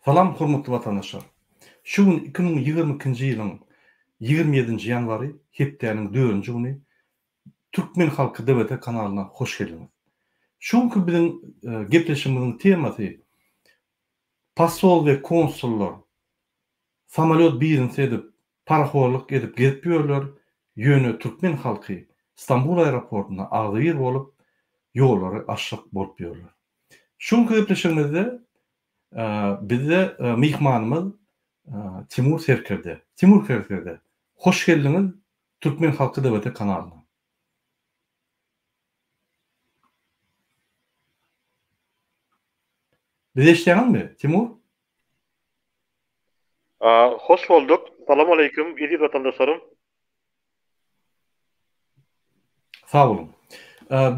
Salam hormatly watandaşlar! Şu gün 2022-nji ýylyň 27-nji ýanwary, hepdäniň dördünji güni Türkmen halky DVT kanalyna hoş geldiňiz. Şu günki biziň gepleşigimiziň temasy Posol we konsullar samolýot biznesi edip, parahorlyk edip gezip ýörler, ýöne türkmen halky Stambul aeroportynda agzybir bolup, ýollary açjak bolup ýörler. Şu günki gepleşigimizde bizde myhmanymyz Timur Serkerde. Timur Serkerde, hoş geldiňiz Türkmen halky DVT kanalyna. Bizi eşidýäňizmi, Timur? Hoş bolduk. Salam aleýkum, eziz watandaşlarym. Sag boluň.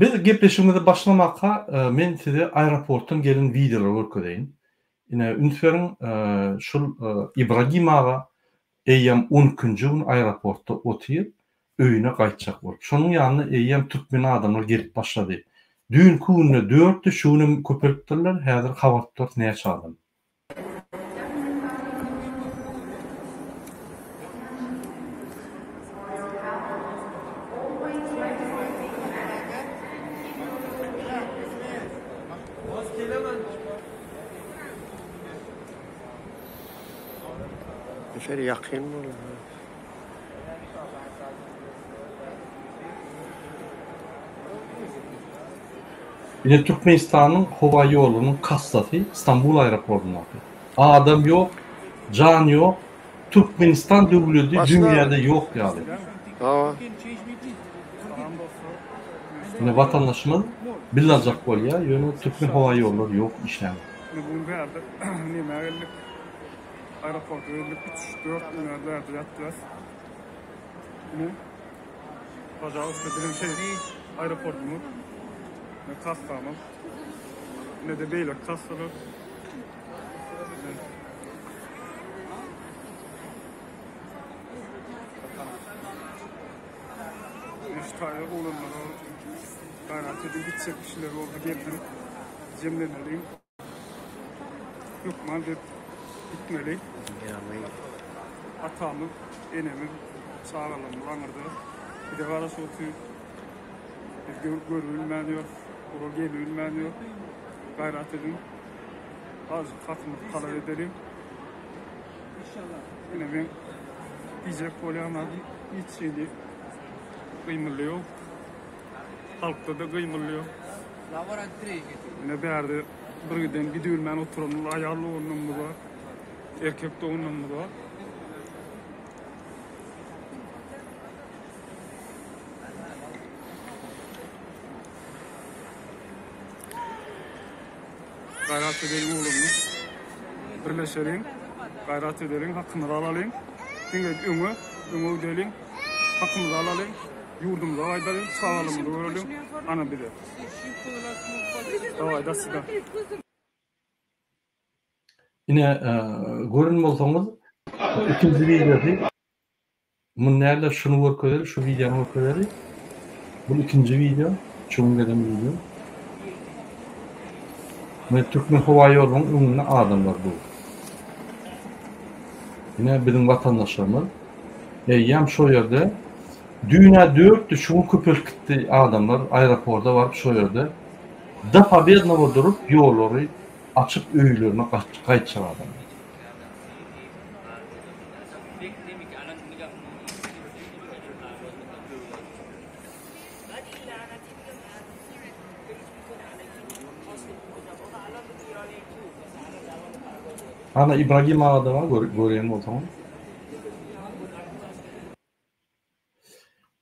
Biz gepleşigimizi başlamaka men size aeroportdan gelen wideolary görkezeýin. Ine, üns beriň, şul Ibragim aga eýýäm on ikinji gün aeroportda otyr, öýüne gaýtjak bolup. Şonuň ýanyna eýýäm türkmen adamlar gelip başlady. Düýnki günde dörtdi, şu günem köpelipdirler, häzir habar tutarys näçe adam. Şeýle ýakyn bolýar. Ine Türkmenistanyň howa ýolunyň kassasy Stambul aeroportyndaky. Adam ýok, jan ýok, Türkmenistan döwledi dünýäde ýok ýaly. Ine watandaşymyz bil aljak bolýar, ýöne Türkmen howa ýollary ýok işlänok. Aeroporta geldik üç dört gün bäri bärde ýatýas. Ine. Pažalsta biziň şeý aeroportumyz. Ine kassamyz. Ine de beýleki kassalar. Ine şu taýda oglanlara gaýrat edip gitjek kişiler bolsa gelsin. Jemleneliň. Hökman dep gitmeli. Atamyz, enemiz, çagalarymyz aňyrda. Bize garaşyp otyr. Biz görübilmän ýörüs. Olar gelibilmän ýör. Gaýrat ediň. Azajyk hakymyzy talap edeliň. Ine men diýjek bolýan zadym hiç hili gymyldy ýok. Halkda-da gymyldy ýok. Ine bärde bir giden gidibilmän oturan aýal doganlarymyz bar. Erkek doganlarymyz bar. Gaýrat edeliň oglanlar. Birleşeliň. Gaýrat edeliň, hakymyzy alalyň. Diňe öňe, öňe gideliň. Hakymyzy alalyň. Ýurdumyza gaýdalyň, çagalarymyzy göreliň. Ana bize. Daway dasida. Ine, gören bolsaňyz, ikinji wideosy Muny näle şuny görkezeli, şu wideony görkezeli. Bu ikinji wideo, şu gün gelen wideo. Mine Türkmen howa ýolunyň öňünde adamlar dur. Ine biziň watandaşlarymyz eýýäm şo ýerde düýn-ä dörtdi, şu gün köpelip gitdi adamlar aeroporta baryp şo ýerde do pobednogo durup ýollary açyp öýlerine gaýtjak adamlar. Ana Ibragim aga-da bar görýän bolsaňyz.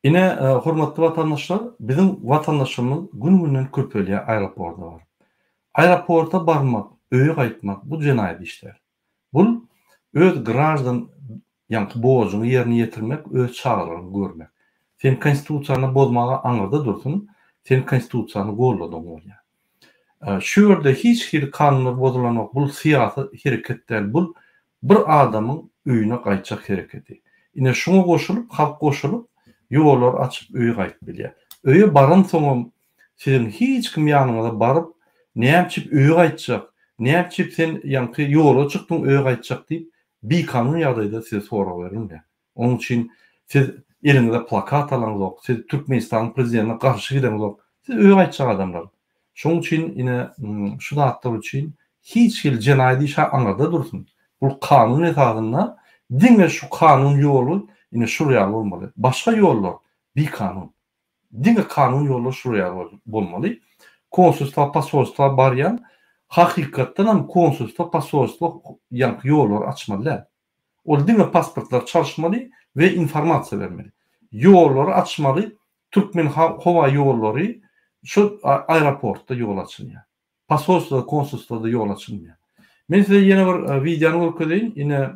Ine, hormatly watandaşlar, biziň watandaşlarymyz gün-günden köpelýär aeroporta baryp. Aeroporta barmak, öýe gaýtmak bu jenaýat iş däl. Bul öz graždan ýaňky borjuňy ýerine ýetirmek, öz çagalaryňy görmek. Sen konstitusiýany bozmaga aňyrda dursun, sen konstitusiýany golladygyň bolýar. Şu ýerde hiç hili kanunlar bozulanok, bul syýasy hereket däl, bul bir adamyň öýüne gaýtjak hereketi. Ine şuňa goşulyp, halk goşulyp, ýollary açyp öýe gaýtyp bilýär. Öýe baransoňam siziň hiç kim ýanyňyza baryp, näme üçin öýe gaýtjak? Näme üçin sen ýaňky ýola çykdyň öýe gaýtjak diýip bikanun ýagdaýda size sorag berilmeýär. Onuň üçin siz eliňize plakat alaňzok, siz Türkmenistanyň prezidentine garşy gideňzok. Siz öýe gaýtjak adamlar. Şonuň üçin ine şu zatlar üçin hiç hili jenaýat işi aňyrda dursun. Bul kanun esasynda diňe şu kanun ýoly ine şul ýaly bolmaly. Başga ýollar bikanun. Diňe kanun ýollar şul ýaly bolmaly. Konsulstwa, posolstwa barýan hakykatdanam konsulstwa, posolstwa ýaňky ýollary açmaly däl. Ol diňe pasportlary çalyşmaly we informasiýa bermeli. Ýollary açmaly, Türkmen howa ýollary şu aeroportda ýol açylýar. Posolstwada, konsulstwada ýol açylmaýar. Men size ýene bir wideony görkezeýin. Ine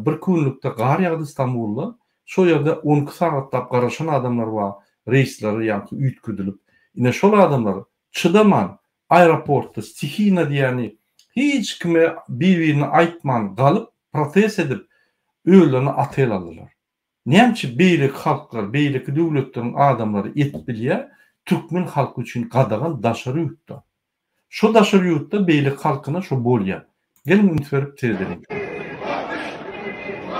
bir günlükde gar ýagdy Stambulda. Şol ýerde 12 sagatlap garaşan adamlar bar, reýsleri ýaňky üýtgedilip. Ine şol adamlar çydaman aeroportda stihiyna diýýäni hiç kime bir-birine aýtman galyp protest edip özlerine otel aldylar. Näme üçin beýleki halklar, beýleki döwletleriň adamlary edip bilýär, türkmen halky üçin gadagan daşary ýurtda. Şo daşary ýurtda beýleki halkyna şo bolýar. Geliň üns berip seredeliň.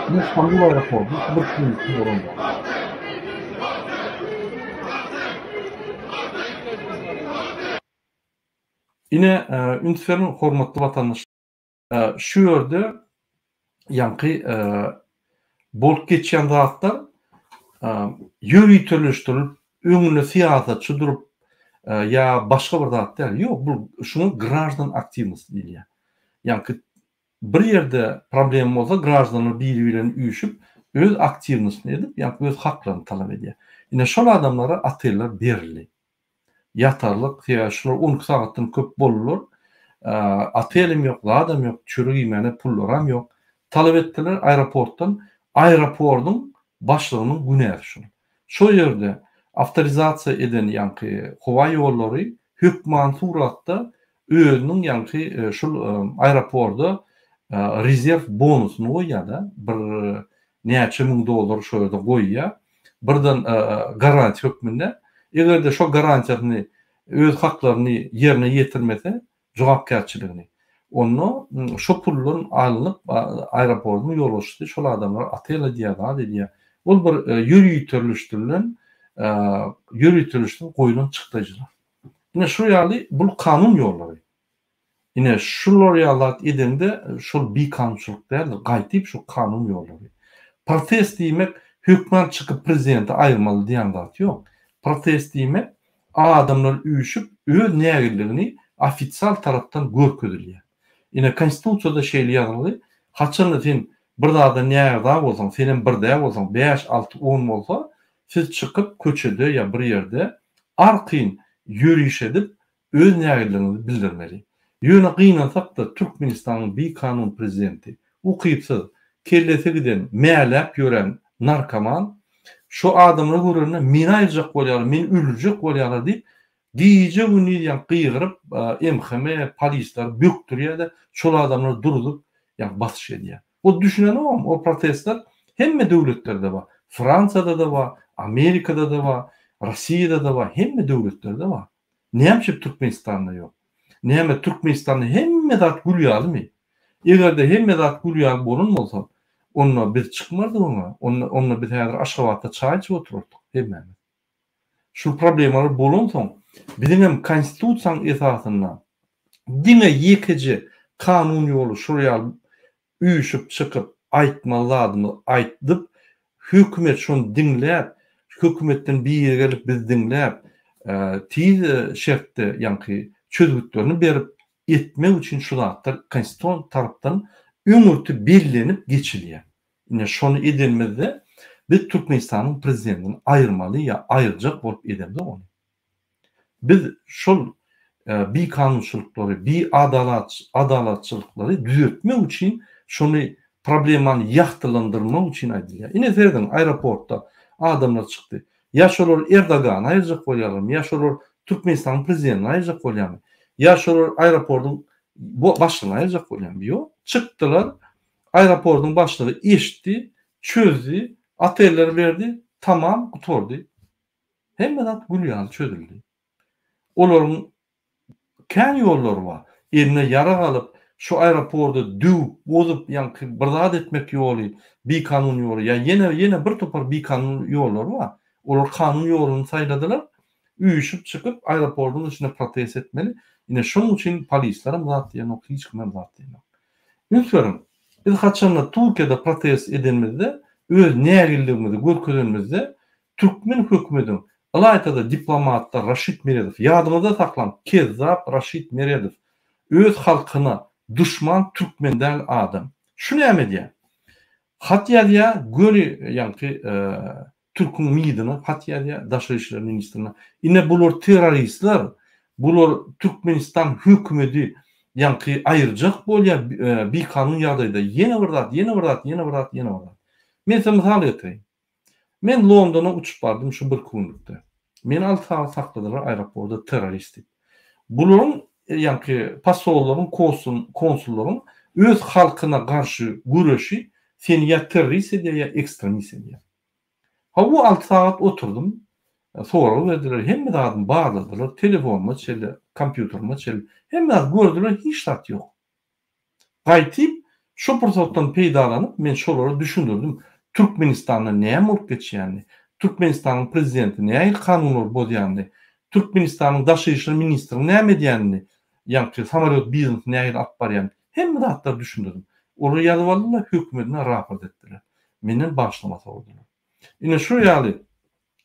Bu Stambul aeroporty bir günlük bolan zat. Ine, üns beriň, hormatly watandaşlar, şu ýerde ýaňky bolup geçýän zatlar ýöriteleşdirilip, öňünde syýasatçy durup ýa başga bir zat däl. Ýok, bu şuňa graždan aktiwnosti diýilýär. Ýaňky bir ýerde problema bolsa, graždanlar biri-birine üýşüp, öz aktiwnostyny edip, ýaňky öz haklaryny talap edýär. Ine, şol adamlara oteller berildi. Ýatarlyk, sebäbi şular 12 sagatdan köp boldular. Otelem ýok, zadam ýok, çörek iýmäne pullaram ýok. Talap etdiler aeroportdan, aeropordyň başlygynyň günäsi şol. Şo ýerde awtorizasiýa eden ýaňky howa ýollary hökman suratda özüniň ýaňky şul aeroporda rezerw bonusyny goýýar-da, bir näçe müň dollar şo ýerde goýýar. Birden garantiýa hökmünde. Eger-de şo garantiýasyny öz haklaryny ýerine ýetirmese, jogapkärçiligini, onda şo puldan alnyp aeroportyň ýolbaşçysy şol adamlara otel edýär, zat edýär. Ol bir ýöriteleşdirilen, ýöriteleşdirilip goýlan çykdajylar. Ine şu ýaly bul kanun ýollary. Ine şular ýaly zat edende şol bikanunçylyk däldir, gaýtyp şu kanun ýollary. Protest diýmek hökman çykyp prezidenti aýyrmaly diýen zat ýok. Protest diýmek adamlar üýşüp öz nägilligini ofisial tarapdan görkezilýär. Ine konstitusiýada şeýle ýazylgy, haçanda sen bir zada nägza bolsaň, senem bir däl bolsaň, bäş, alty, on bolsa, siz çykyp köçede ýa bir ýerde arkaýyn ýöriş edip öz nägilligiňizi bildirmeli. Ýöne gynansak-da Türkmenistanyň bikanun prezidenti, ukypsyz, kellesi giden, mäläp ýören narkoman şo adamlary görende meni aýyrjak bolýarlar, meni öldürjek bolýarlar diýip gije-gündiz ýa gygyryp MHM, polisleri bökdürýär-de şol adamlary duruzyp ýa basyş edýär. Ol düşünenogam o protestler hemme döwletlerde bar. Fransiýada-da bar, Amerikada-da bar, Rossiýada-da bar, hemme döwletlerde bar. Näme üçin Türkmenistanda ýok? Näme Türkmenistanda hemme zat gül ýalymy? Eger-de hemme zat gül ýaly bolan bolsa, onda biz çykmardyk oňa, onda onda biz häzir Aşgabatda çaý içip oturardyk hemmämiz. Şul problemalar bolansoň, biziňem konstitusiýanyň esasynda diňe ýekeje kanun ýoly şul ýaly üýşüp çykyp aýtmaly zadymyzy aýtdyp, hökümet şony diňläp, hökümetden biri gelip bizi diňläp, tiz şertde ýaňky çözgütlerini berip etmek üçin şu zatlar konstitusion tarapdan öňürti bellenip geçilýär. Ine şony edenimizde biz Türkmenistanyň prezidentini aýyrmaly ýa aýyrjak bolup edemzok ony. Biz şol bikanunçylyklary, biadalatçylyklary düzetmek üçin şony problemany ýagtylandyrmak üçin aýdylýar. Ine serediň aeroportda adamlar çykdy. Ýa şolar Erdogany aýyrjak bolýarlarmy, ýa şolar Türkmenistanyň prezidentini aýyrjak bolýarmy, ýa şolar aeroportyň başlygyny aýyrjak bolýarmy? Ýok. Çykdylar, aeroportyň başlygy eşitdi, çözdi, otelleri berdi, tamam gutardy. Hemme zat gül ýaly çözüldi. Olaryň kän ýollary bar. Eline ýarag alyp, şu aeropordy döwüp, bozup, ýaňky bir zat etmek ýoly, bikanun ýoly, ýa ýene, ýene bir topar bikanun ýollary bar. Olar kanun ýoluny saýladylar. Üýşüp çykyp, aeropordyň içinde protest etmeli. Ine, şonuň üçin polislerem zat diýenok, hiç kimem zat diýenok. Üns beriň, biz haçanda Türkiýede protest edenimizde, öz nägilligimizi görkezenimizde, Türkmen hökümediň, ylaýta-da diplomatlar Raşid Meredow, ýadyňyzda saklaň, kezzap Raşid Meredow, öz halkyna duşman türkmen däl adam. Şu näme edýär? Hat ýazýar, göni ýaňky türküň MİD-ine hat ýazýar, daşary işler ministrine. Ine bular terroristler, bular Türkmenistan hökümedi ýaňky aýyrjak bolýar bikanun ýagdaýda, ýene bir zat, ýene bir zat, ýene bir zat, ýene bir zat. Men size mysal getireýin. Men Londona uçup bardym şu birki günlükde. Meni alty sagat sakladylar aeroporda terrorist diýip. Bularyň ýaňky posollaryň konsullaryň öz halkyna garşy göreşi seni ýa terrorist edýär ýa ekstremist edýär. Hawa alty sagat oturdym. Sorag berdiler, hemme zadymy barladylar, telefonyma çenli, kompýuterime çenli, hemme zady gördüler, hiç zat ýok. Gaýtyp, şo pursatdan peýdalanyp, men şolara düşündirdim, Türkmenistanda näme bolup geçýänini, Türkmenistanyň prezidenti nähili kanunlary bozýanyny, Türkmenistanyň daşary işler ministriniň näme edýänini, ýaňky samolýot biznesini nähili alyp barýanyny, hemme zatlary düşündirdim. Olar ýazyp aldylar, hökümetine raport etdiler. Menden bagyşlama soradylar. Ine şu ýaly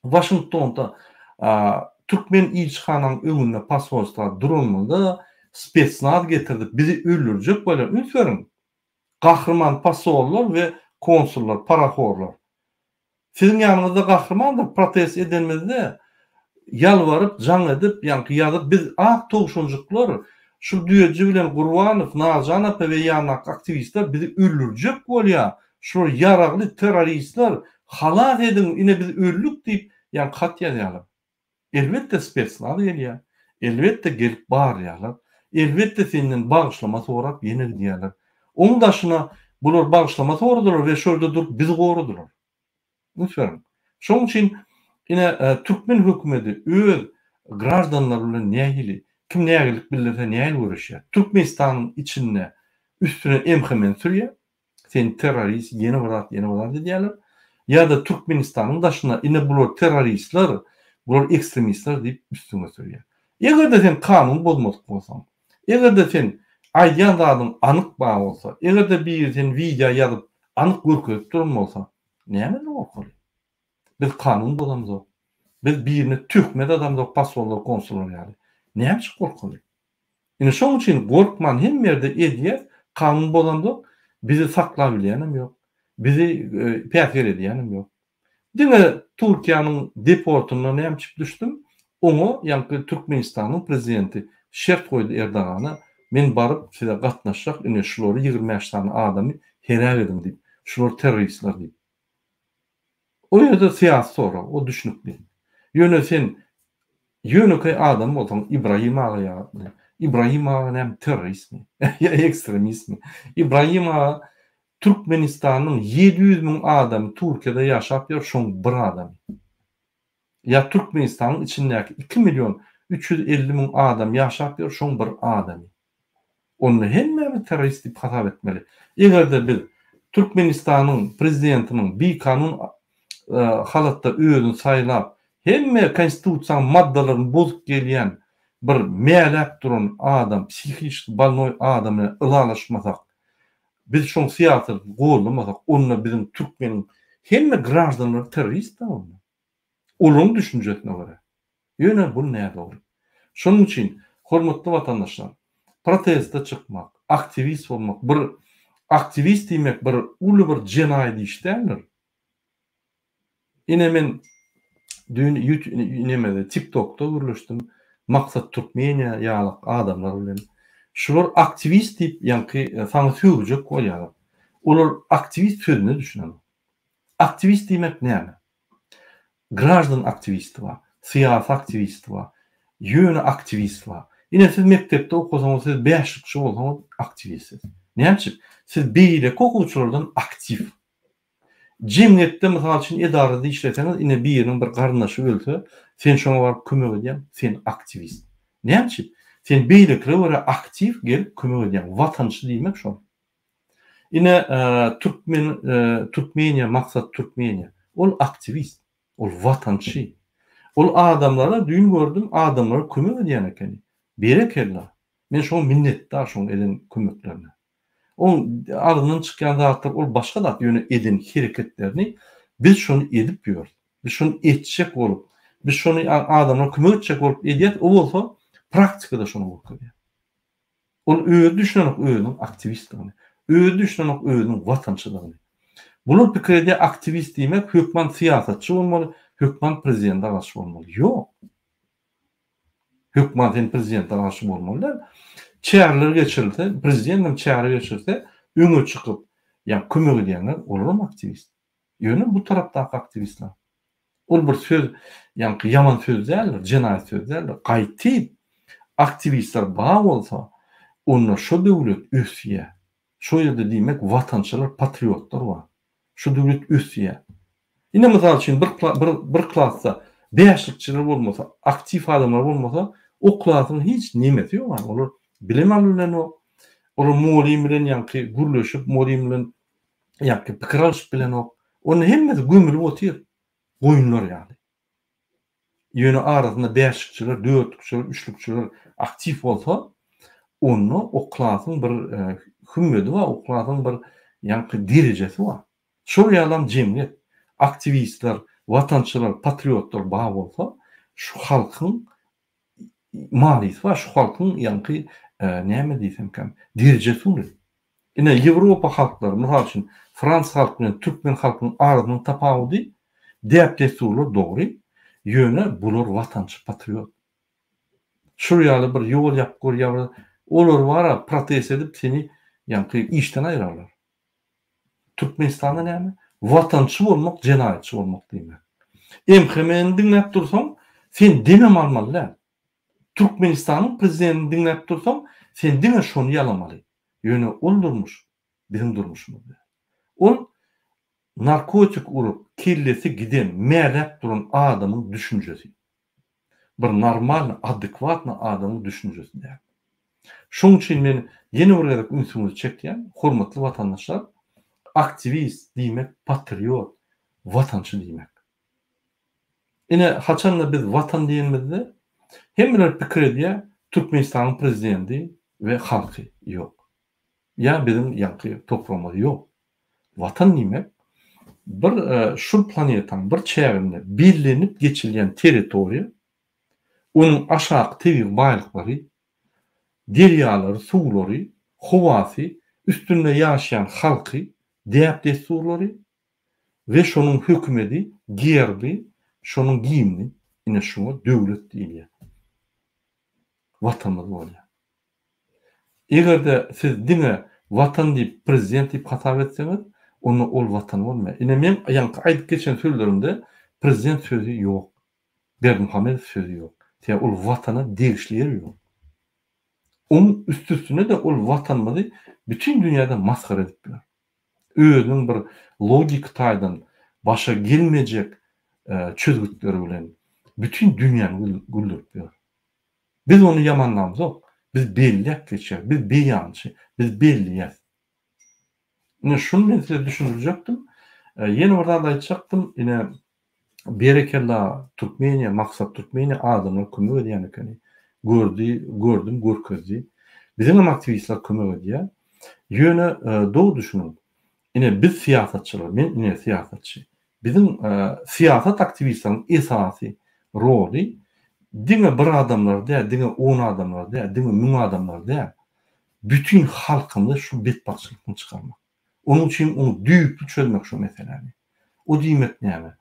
Waşingtonda türkmen ilçihanaň öňünde posolstwa duranymyzda spetsnaz getirdip bizi öldürjek bolýar. Üns beriň! Gahryman posollar we konsullar, parahorlar. Siziň ýanyňyzda gahrymandyr protest edenimizde ýalbaryp jaň edip ýaňky ýazyp biz ak towşanjyklar şul düýeji bilen Gurbanow, Narjan apa we ýanyndaky aktiwistler bizi öldürjek bolýar Şular ýaragly terroristler halas ediň ine biz öldük diýip ýaňky hat ýazýarlar. Elbetde spetsnaz gelýär. Elbetde gelip barýarlar. Elbetde senden bagyşlama sorap ýene gidýärler. Oň daşyna bular bagyşlama soradylar we şo ýerde durup bizi goradylar. Üns beriň. Şoň üçin ine türkmen hökümedi öz graždanlary bilen nähili, kim nägilik bildirse nähili göreşýär. Türkmenistanyň içinde üstüne MHM-ni sürýär. Seni terrorist ýene bir zat ýene bir zat edýärler. Ýa-da Türkmenistanyň daşynda ine bular terroristler, bular ekstremistler diýip üstüňe sürýär. Eger-de sen kanun bozmadyk bolsaň, eger-de sen aýdýan zadyň anyk bar bolsa, eger-de biri seni wideo ýazyp anyk görkezip duran bolsa, nämeden gorkaly? Biz kanun bozamzok. Biz birine töhmet adamzok posollar, konsullar ýaly. Näme üçin gorkaly? Ine şoň üçin gorkman hemme ýerde edýäs, kanun bozamzok, bizi saklabilýänem ýok, bizi päsgel edýänem ýok. Diňe Türkiýäniň deportynda näme üçin düşdüm, oňa ýaňky Türkmenistanyň prezidenti şert goýdy Erdogana, men baryp size gatnaşjak, ine şulary 25 sany adamy heläk ediň diýip, şular terroristler diýip. O ýerde syýasy sorag, o düşnükli. Ýöne sen ýönekeý adam bolsaň, Ibrahim aga ýaly, Ibrahim aga näme terroristmi ýa ekstremistmi? Ibrahim aga Türkmenistanyň 700 müň adamy Türkiýede ýaşap ýör, şoň bir adamy. Ýa Türkmenistanyň içindäki 2 million 350 müň adam ýaşap ýör, şoň bir adamy. Onda hemmämiz terrorist diýip hasap etmeli. Eger-de biz Türkmenistanyň prezidentiniň bikanun halatda özüni saýlap, hemme konstitusiýanyň maddalaryny bozup gelýän bir mäläp duran adam, psihiçki bolnoý adam bilen ylalaşmasak, biz şoň syýasatyny goldamasak, onda biziň türkmeniň hemme graždanlary terrorist-dä onda. Olaryň düşünjesine görä. Ýöne bu nädogry. Şonuň üçin, hormatly watandaşlar, proteste çykmak, aktiwist bolmak, bir aktiwist diýmek bir uly bir jenaýat iş däldir. Ine men düýn nemede TikTokda gürleşdim, Maksat Türkmeniýa ýaly adamlar bilen. Şular aktiwist diýip ýaňky saňa sögjek bolýarlar. Olar aktiwist sözüne düşünenok. Aktiwist diýmek näme? Graždan aktiwisti bar, syýasy aktiwisti bar, ýöne aktiwist bar. Ine siz mekdepde okasaňyz, siz bäşlikçi bolsaňyz aktiwist siz. Näme üçin? Siz beýleki okuwçylardan aktiw. Jemgyýetde mysal üçin edarada işleseňiz, ine biriniň bir garyndaşy ölse, sen şoňa baryp kömek edýäň, sen aktiwist. Näme üçin? Sen beýlekilere görä aktiw gelip kömek edýäň. Watançy diýmek şol. Ine türkmen Türkmeniýa Maksat Türkmeniýa. Ol aktiwist. Ol watançy. Ol adamlara düýn gördüm adamlara kömek edýän ekeni. Berekella. Men şoňa minnetdar şoň eden kömeklerine. Oň agzyndan çykýan zatlar ol başga zat ýöne eden hereketlerini biz şony edip ýörüs. Biz şony etjek bolup, biz şony adamlara kömek etjek bolup edýäs, o bolsa praktikada şony görkezýär. Ol özi düşünenok özüniň aktiwistdigini. Özi düşünenok özüniň watançydygyny. Bular pikir edýär aktiwist diýmek hökman syýasatçy bolmaly, hökman prezidente garşy bolmaly. Ýok. Hökman sen prezidente garşy bolmaly däl. Çäreler geçirilse, prezident hem çäre geçirse, öňe çykyp, ýa kömek edýänler olaram aktiwist. Ýöne bu tarapdaky aktiwistler. Ol bir söz, ýaňky ýaman söz däldir, jenaýat söz däldir. Gaýty aktiwistler bar bolsa, onda şo döwlet ösýär. Şo ýerde diýmek watançylar, patriotlar bar. Şo döwlet ösýär. Ine mysal üçin bir bir bir klasda bäşlikçiler bolmasa, aktiw adamlar bolmasa, o klasyň hiç nemesi ýok ýa olar bilim alyp bilenok. Olar mugallym bilen ýaňky gürleşip, mugallym bilen ýaňky pikir alyşyp bilenok. Onda hemmesi gömülip otyr goýunlar ýaly. Ýöne arasynda bäşlikçiler, dörtlükçiler, üçlükçiler aktiw bolsa, onda o klasyň bir hümmedi bar, o klasyň bir ýaňky derejesi bar. Şol ýalam jemgyýet, aktiwistler, watançylar, patriotlar bar bolsa, şu halkyň manysy bar, şu halkyň ýaňky näme diýsemkäm, derejesi uly. Ine, Ýewropa halklary, mysal üçin, frans halky bilen türkmen halkynyň arasynyň tapawudy, däp-dessurlar dogry, ýöne bular watançy, patriot. Şul ýaly bir ýol ýapyp görýär bir, olar bar-a, protest edip seni ýaňky işden aýrarlar. Türkmenistanda näme? Watançy bolmak jenaýatçy bolmak diýmek. MHM-ni diňläp dursaň, sen demem almaly däl. Türkmenistanyň prezidentini diňläp dursaň, sen diňe şony ýalamaly. Ýöne ol durmuş biziň durmuşymyz däl. Ol narkotik urup, kellesi giden, mäläp duran adamyň düşünjesi. Bir normalny, adekwatny adamyň düşünjesi däl. Şoň üçin men ýene bir gezek ünsüňizi çekýän, hormatly watandaşlar, aktiwist diýmek patriot, watançy diýmek. Ine, haçanda biz Watan diýenimizde, hemmeler pikir edýär, Türkmenistanyň prezidenti we halky. Ýok. Ýa biziň ýaňky topragymyz. Ýok. Watan diýmek, bir şu planetanyň bir çäginde bellenip geçilýän territoriýa, onuň aşaky tebigy baýlyklary, derýalary, suwlary, howasy, üstünde ýaşaýan halky, däp-dessurlary, we şonuň hökümedi, gerbi, şonuň gimni, ine şuňa döwlet diýilýär. Watanymyz bolýar. Eger-de siz diňe Watan diýip, prezident diýip hasap etseňiz, onda ol Watan bolmaýar. Ine meň ýaňky aýdyp geçen sözlerimde prezident sözi ýok. Berdimuhamedow sözi ýok. Sebäbi ol Watana degişli ýeri ýok. Onuň üstesine-de ol Watanymyzy bütin dünýäde masgara edip biler. özüniň bir logiki taýdan başa gelmejek çözgütleri bilen bütin dünýäni güldürip ýör. Biz ony ýamanlamzok, biz belläp geçýäris, biz beýançy, biz belleýäs. Ine şuny men size düşündirjekdim. Ýene bir zat aýtjakdym, ine Berekella Türkmeniýa Maksat Türkmeniýa adamlar kömek edýän ekeni. Gördi, gördüm, görkezdi. Biziňem aktiwistler kömek edýär. Ýöne dogry düşüniň. Ine biz syýasatçylar, men ine syýasatçy. Biziň syýasat aktiwistleriniň esasy roly diňe bir adamlar däl, diňe on adamlar däl, diňe müň adamlar däl. Bütin halkymyzy şu betbagtçylykdan çykarmak. Onuň üçin ony düýpli çözmek şu meseläni. O diýmek näme?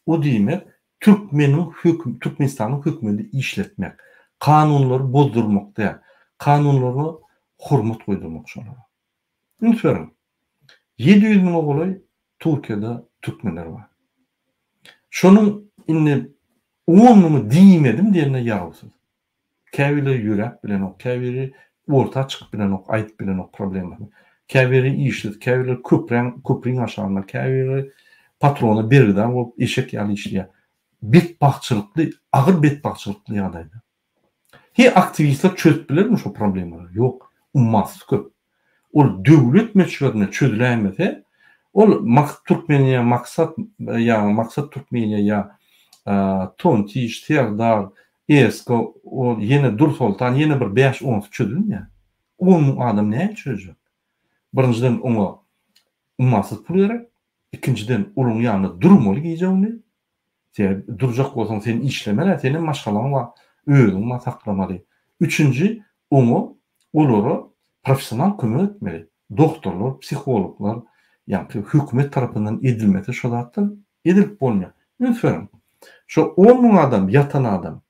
O diýmek türkmeniň höküm Türkmenistanyň hökümedi işletmek. Kanunlary bozdurmak däl. Kanunlara hormat goýdurmak şolara. Üns beriň. 700 müňe golaý Türkiýede türkmenler bar. Şonuň indi on müňi diýmedim diýende ýarawsyz. Käbirleri ýöräp bilenok, käbiri orta çykyp bilenok, aýdyp bilenok problemasyny. Käbiri işsiz, käbirleri köpräň, köpriň aşagynda, käbiri patrona bergidar bolup eşek ýaly işleýär. Betbagtçylykly, agyr betbagtçylykly ýagdaýda. He aktiwistler çözüp bilermi şo problemalary? Ýok. Ummasyz köp. Ol döwlet möçberinde çözüläýmese, ol Maks Türkmeniýa, Maksat ýa Maksat Türkmeniýa ýa Tontiş, Serdar, Esko, ol ýene Dursoltan ýene bir bäş-onsy çözülmeýär. On müň adam nähili çözjek? Birinjiden oňa ummasyz pul gerek, ikinjiden olaň ýanynda durmaly gije-gündiz. Sebäbi durjak bolsaň sen işlemeli, senem maşgalaň bar, özüň bar saklamaly. Üçünji, oňa, olara professional kömek etmeli. Dogtorlar, psihologlar, ýaňky hökümet tarapyndan edilmese şo zatlar edilip bolmaýar. Üns beriň, şo 10 müň adam ýatan adam,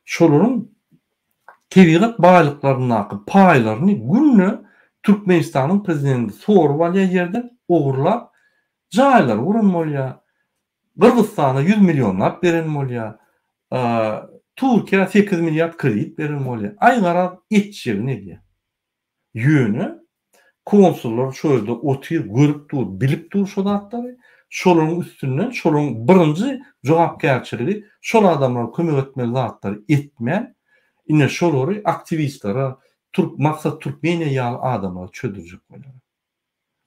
şolaryň tebigat baýlyklaryndaky paýlaryny günde Türkmenistanyň prezidenti sorup alýar ýerden, ogurlap, jaýlary guran bolýar, Gyrgyzystana ýüz millionlap beren bolýar, Türkiýä sekiz milliard kredit beren bolýar. Aý garaz etjegini edýär. Ýöne konsullar şo ýerde otyr, görüp dur, bilip dur şo zatlary. Şolaryň üstünden, şolaryň birinji jogapkärçiligi şol adamlara kömek etmeli zatlary etmän, ine şolary aktiwistlere, Türk Maksat Türkmeniýa ýaly adamlara çözdürjek bolýarlar.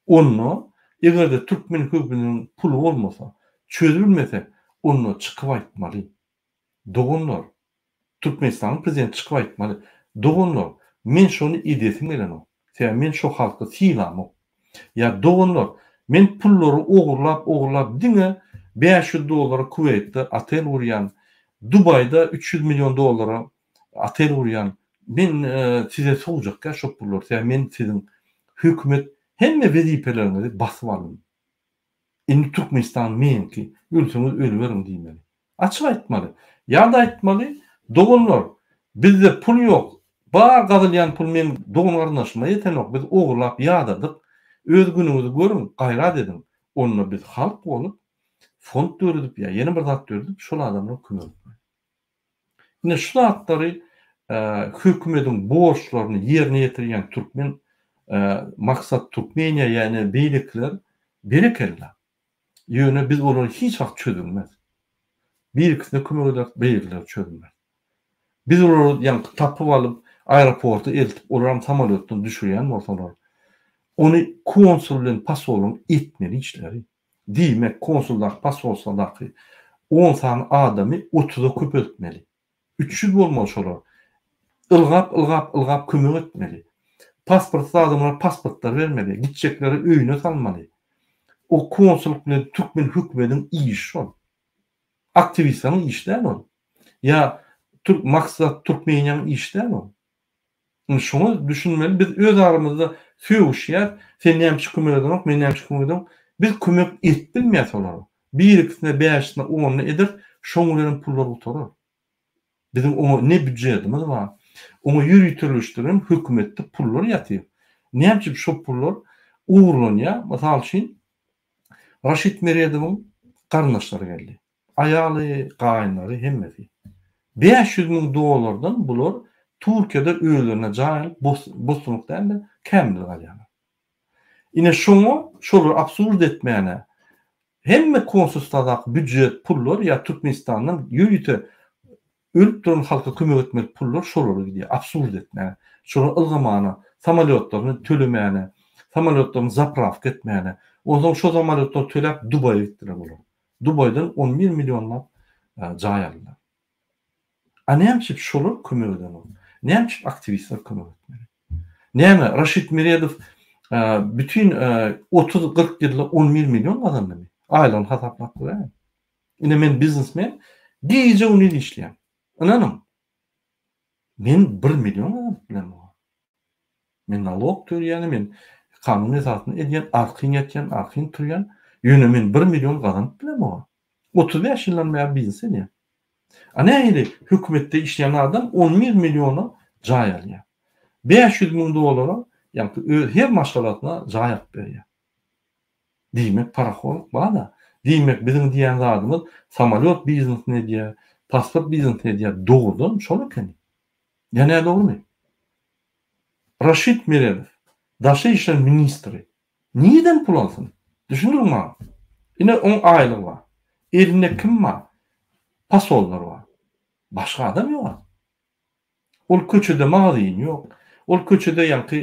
Onda, eger-de türkmen hökümediniň puly bolmasa, çözülmese, onda çykyp aýtmaly. Doganlar, Türkmenistanyň prezidenti çykyp aýtmaly, Doganlar, men şony edesim gelenok. Sebäbi men şo halky sylamok. Ýa doganlar, men pullary ogurlap-ogurlap diňe 500 dollara Kuweýtde otel gurýan, Dubaýda 300 million dollara otel gurýan, men size sowjakýa şo pullary, sebäbi men siziň hökümet hemme wezipeleriňizi basyp aldym. Indi Türkmenistan meňki, ölseňiz ölüberiň diýmeli. Açyk aýtmaly. Ýa-da aýtmaly, doganlar, bizde pul ýok, bar gazylýan pul meň dogan-garyndaşyma ýetenok, biz ogurlap ýadadyk, öz günüňizi görüň, gaýrat ediň. Onda biz halk bolup, fond döredip ýa ýene bir zat döredip, şol adamlara kömek etmeli. Ine şu zatlary hökümediň borçlaryny ýerine ýetirýän türkmen Maksat Türkmeniýa ýa-ni beýlekiler berekella. Ýöne biz olary hiç wagt çözülmez. Bir-ikisine kömek ederis, beýlekileri çözülmez. Biz olary ýaňky tapyp alyp, aeroporta eltip, olaram samolýotdan düşürýän bolsalar, ony konsul bilen posolyň etmeli işleri. Diýmek, konsuldaky, posolstwadaky on sany adamy otuza köpeltmeli. 300 bolmaly şolar. Ylgap, ylgap, ylgap kömek etmeli. Pasportsyz adamlara pasportlar bermeli. Gitjekleri öýüne salmaly. O konsullyk bilen türkmen hökümediň işi şol. Aktiwistleriň işi däl ol. Ýa türk Maksat Türkmeniýanyň işi däl ol. Indi şoňa düşünmeli biz öz aramyzda sögüşýäs, sen näme üçin kömek edeňok, men näme üçin kömek edemok. Biz kömek edip bilmeýäs olara. Bir-ikisine, bäşisine, onuna ederis, şoň bilenem pullar gutarar. Biziň oňa ne býujetimiz bar, oňa ýöriteleşdirilen hökümetde pullar ýatyr. Näme üçin şo pullar ogurlanýar? Mysal üçin, Raşid Meredowyň garyndaşlary geldi. Aýaly, gaýynlary hemmesi. 500 müň dollardan bular Türkiýede özlerine jaý alyp, bosgunlyk däl-de, kämillik alýarlar. Ine şoňa, şolary absurd etmäne hemme konsulstwadaky býujet pullar ýa Türkmenistandan ýörite ölüp duran halka kömek etmeli pullar şolara gidýär, absurd etmäne, şolara ylgamana, samolýotlaryny tölemäne, samolýotlaryny zaprawka etmäne. Onsoň şo samolýotlary töläp Dubaýa gitdiler bular. Dubaýdan 11 millionlap jaý aldylar. A näme üçin şolar kömek edenok? Näme üçin aktiwistler kömek etmeli? Näme, Raşid Meredow bütin 30-40 ýylda 11 million gazandymy? Aýlygyny hasaplap göräýiň. Ine men biznesmen, gije-gündiz işleýän. Ynanyň. Men 1 million gazanyp bilemok. Men nalog töleýän, men kanun esasynda edýän, arkaýyn ýatýan, arkaýyn turýan. Ýöne men 1 million gazanyp bilemok. 35 ýyldan bäri biznes edýän. A nähili hökümetde işleýän adam 11 milliona jaý alýar. 500 müň dollara, ýagny öz her maşgalasyna jaý alyp berýär. Diýmek parahorluk bar-da. Diýmek biziň diýýän zadymyz samolýot biznesini edýär, pasport biznesini edýär. Dogrudan şol ekeni. Ýa nädogrymy? Raşid Meredow, daşary işler ministri. Nireden pul alsyn? Düşündiriň maňa. Ine oň aýlygy bar. Elinde kim bar? Posollar bar. Başga adam ýok. Ol köçede magazin ýok. Ol köçede ýaňky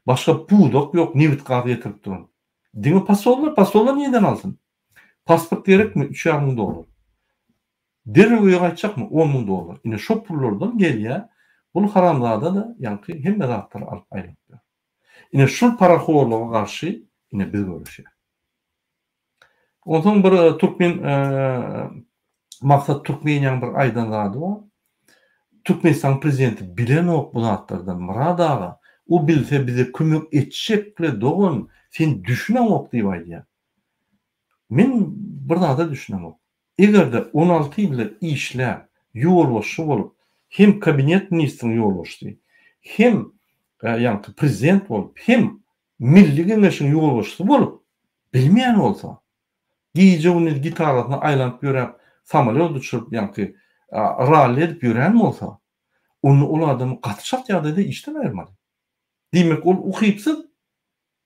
başga pudak ýok, nebit-gaz getirip duran. Diňe posollar, posollar nirden alsyn? Pasport gerekmi? Üç ýarym müň dollar. Derrew öýe gaýtjakmy? On müň dollar. Ine şo pullardan gelýär, bul haramzada-da ýaňky hemme zatlary alyp aýlanyp ýör. Ine şul parahorluga garşy ine biz göreşýäs. Onsoň bir türkmen Maksat Türkmeniýaň bir aýdan zady bar. Türkmenistanyň prezidenti bilenok bu zatlardan Myrat aga, o bilse bize kömek etjekle dogan, sen düşüneňok diýip aýdýar. Men bir zada düşünemok. Eger-de 16 ýylda işläp, ýolbaşçy bolup, hem kabinet ministriň ýolbaşçysy, hem ýaňky prezident bolup, hem Milli Geňeşiň ýolbaşçysy bolup, bilmeýän bolsa, gije-gündiz gitarasyna aýlanyp ýöräp, samolýot uçuryp, ýaňky ralli edip ýörän bolsa, onda ol adamy gaty çalt ýagdaýda işden aýyrmaly. Diýmek, ol ukypsyz,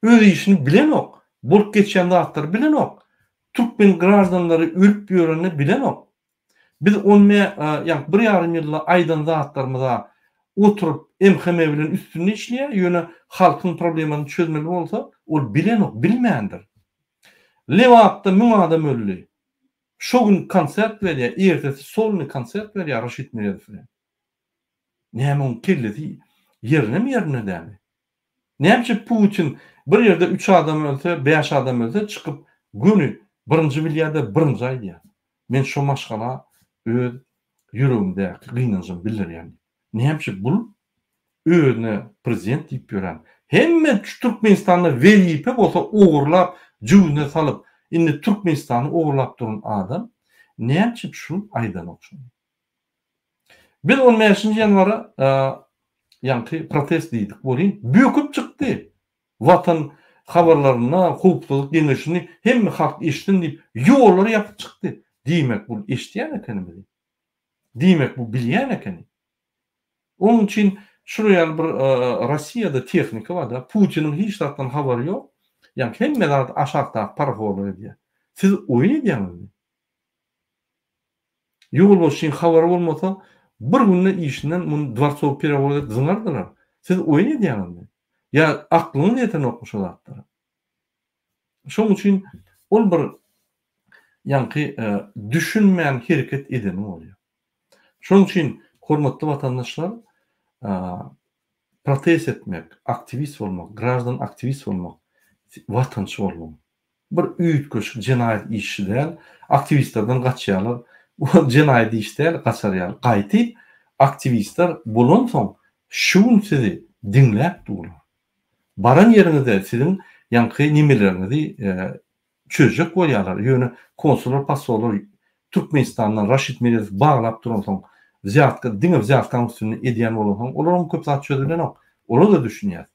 öz işini bilenok, bolup geçýän zatlary bilenok, türkmen graždanlary ölüp ýörenini bilenok. Biz on bä, ýagny bir ýarym ýylda aýdan zatlarymyza oturyp MHM bilen üstünde işleýär, ýöne halkyň problemasyny çözmeli bolsa, ol bilenok, bilmändir. Lebapda müň adam öldi. Şo gün konsert berýär, ertesi solnyý konsert berýär Raşid Meredow bilen. Näme oň kellesi ýerindemi ýerinde dälmi? Näme üçin Putin bir ýerde üç adam ölse, bäş adam ölse çykyp göni birinji bilýär-de birinji aýdýar. Men şo maşgala öz ýüregimdäki gynanjymy bildirýän diýip. Näme üçin bul özüne prezident diýip ýören hemme şu Türkmenistanda wezipe bolsa ogurlap jübüne salyp indi Türkmenistany ogurlap duran adam näme üçin şul aýdanok şony. Biz on bäşinji ýanwara ýaňky protest diýdik welin, böküp çykdy. Watan habarlarynda howpsuzlyk geňeşini hemme halk eşitsin diýip, ýollary ýapyp çykdy. Diýmek, bul eşidýän ekeni bizi. Diýmek, bu bilýän ekeni. Onuň üçin şular ýaly bir Rossiýada tehnika bar-da, Putiniň hiç zatdan habary ýok. Ýaňky hemme zady aşakdaky parahorlar edýär. Siz oýun edýäňizmi? Ýolbaşçyň habary bolmasa, bir günde işinden muny dworcowy perewod edip zyňardylar. Siz oýun edýäňizmi? Ýa aklyňyz ýetenokmy şo zatlara? Şoň üçin ol bir ýaňky düşünmän hereket edeni bolýar. Şoň üçin hormatly watandaşlar protest etmek, aktiwist bolmak, graždan aktiwist bolmak, watançy bolmak. Bir üýtgeşik jenaýat işi däl. Aktiwistlerden gaçýarlar. Bu jenaýat iş däl, gaçar ýaly. Gaýty aktiwistler bolansoň şu gün sizi diňläp durlar. Baran ýeriňizde siziň ýaňky nemeleriňizi çözjek bolýarlar. Ýöne konsullar, posollar Türkmenistandan Raşid Meredow baglap duransoň, wzýatka, diňe wzýatkanyň üstünde edýän bolansoň, olaram köp zat çözülenok. Olar-da düşünýär.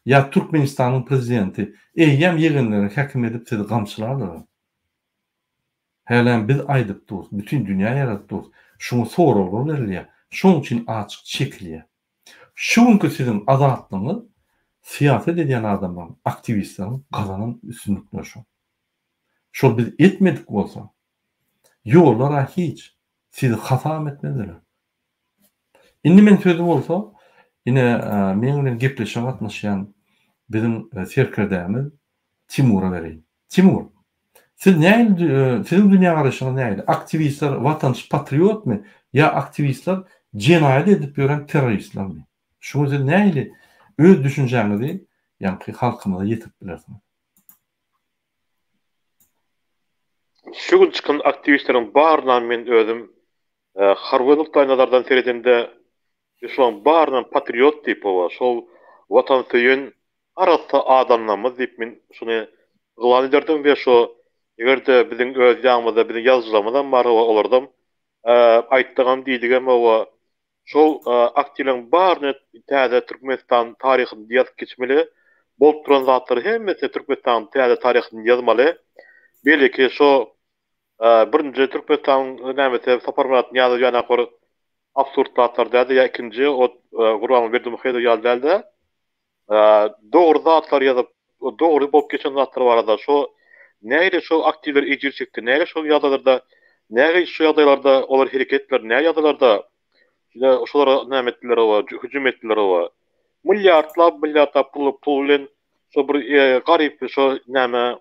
Ýa Türkmenistanyň prezidenti eýýäm ýegenleri häkim edip sizi gamçylardylar. Hälem biz aýdyp durus, bütin dünýä ýaradyp durus. Şuňa soraglar berilýär. Şoň üçin açyk çekilýär. Şu günki siziň azatlygyňyz syýasat edýän adamlaryň, aktiwistleriň gazanan üstünlikleri şol. Şol biz etmedik bolsa, ýollar-a hiç, sizi hasam etmezdiler. Indi men sözi bolsa, ine, meň bilen gepleşige gatnaşýan biziň serkerdämiz Timura bereýin. Timur, siz nähili, siziň dünýägaraýşyňyz nähili? Aktiwistler watançy patriotmy ýa aktiwistler jenaýat edip ýören terroristlermi? Şuňa siz nähili öz düşünjäňizi ýaňky halkymyza ýetirip bilersiňiz? Şu gün çykan aktiwistleriň barynam men özüm Harby nukdaýnazardan seredende biz şolaryň barynam patriot diýip hawa şol watansöýen arassa adamlarymyz diýip men şuny yglan ederdim we şo egerde biziň öz ýanymyzda biziň ýazyjylarymyzam bar hawa olardam aýtdygam diýdigem hawa şol aktiwleriň baryny täze Türkmenistan taryhynda ýazyp geçmeli bolup duran zatlary hemmesini Türkmenistanyň täze taryhynda ýazmaly beýleki şo Birinji Türkmenistanyň nämesi Saparmyrat Nyýazow ýaly bir absurd zatlar däldi ýa ikinji o Gurbanguly Berdimuhamedow ýaly däldi. Dogry zatlar ýazyp, dogry bolup geçen zatlar barada şo nähili şo aktiwler ejir çekdi, nähili şol ýagdaýlarda, nähili şu ýagdaýlarda olar hereket etdiler, nähili ýagdaýlarda. Şolara näme etdiler oba, hüjüm etdiler oba. Milliardlap, milliardlap pul pul bilen şo bir garyp şo näme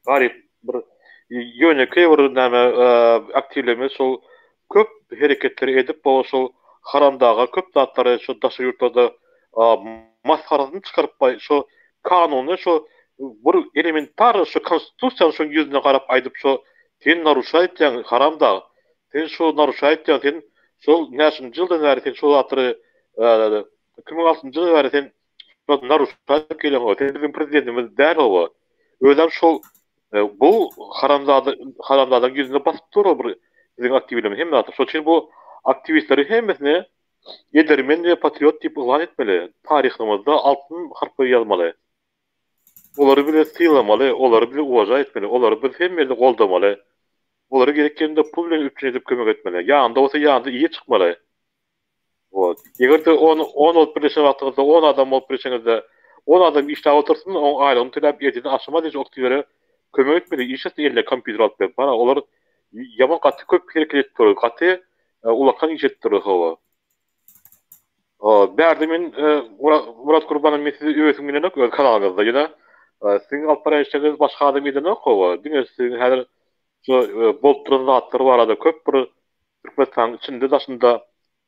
garyp bir ýönekeý bir näme aktiwlerimiz şol köp hereketleri edip oba şol haramdaga köp zatlary şo daşary ýurtlarda masgarasyny çykaryp şo kanuny şo bir elementar şo konstitusiýany şoň ýüzüne garap aýdyp şo sen naruşaý etýäň haramdag Sen şu naruşaý etýäň sen şol näçinji ýyldan bäri sen şu zatlary 2006-njy ýyldan bäri sen naruşaý edip geleňok sen biziň prezidentimiz däl oba özem şol bu haramzada haramzadaň ýüzüne basyp dur bir biziň aktiwlerimiz hemme zatlar şol üçin bu aktiwistleri hemmesini edermen we patriot diýip yglan etmeli taryhymyzda altyn harplar ýazmaly olary biz sylamaly olary biz uwaža etmeli olary biz hemme ýerde goldamaly Olary gerek ýerinde pul bilen üpjün edip kömek etmeli. Ýanynda bolsa ýanynda iýe çykmaly. Wot. Eger-de on on bolup birleşen wagtyňyzda on adam bolup birleşeňizde on adam işläp otursyn, oň aýlygyny töläp ertirden agşama deýin aktiwlere kömek etmeli, işlesin eline kompýuter alyp berip. Mana olar ýaman gaty köp hereket edip durlar, gaty ulakan iş edip durlar hawa. Bärde men Murat Gurbanow men sizi öwesim gelenok öz kanalyňyzda ýöne siziň alyp barýan işleriňizi başga adam edenok hawa diňe siziň häzir şu bolup duran zatlar barada köp bir Türkmenistanyň içinde daşynda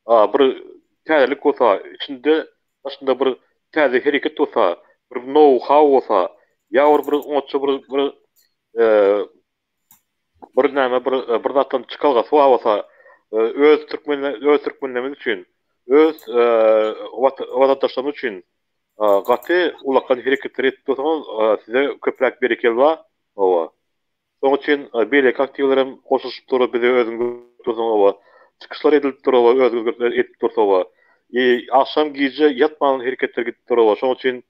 bir täzelik bolsa içinde daşynda bir täze hereket bolsa bir nou hau bolsa ýa bir bir oňatça bir bir bir näme bir bir zatdan çykalgasy bar bolsa öz türkmen öz türkmenlerimiz üçin öz watandaşlarymyz üçin gaty ulakan hereketler edip dursaňyz size köpräk berekella hawa. Şonuň üçin beýleki aktiwler hem goşulyşyp dur bize özüň görüp dursuň hawa. Çykyşlar edilip dur hawa özüňiz edip dursa hawa. Agşam gije ýatman hereketler gidip dur hawa. Şonuň üçin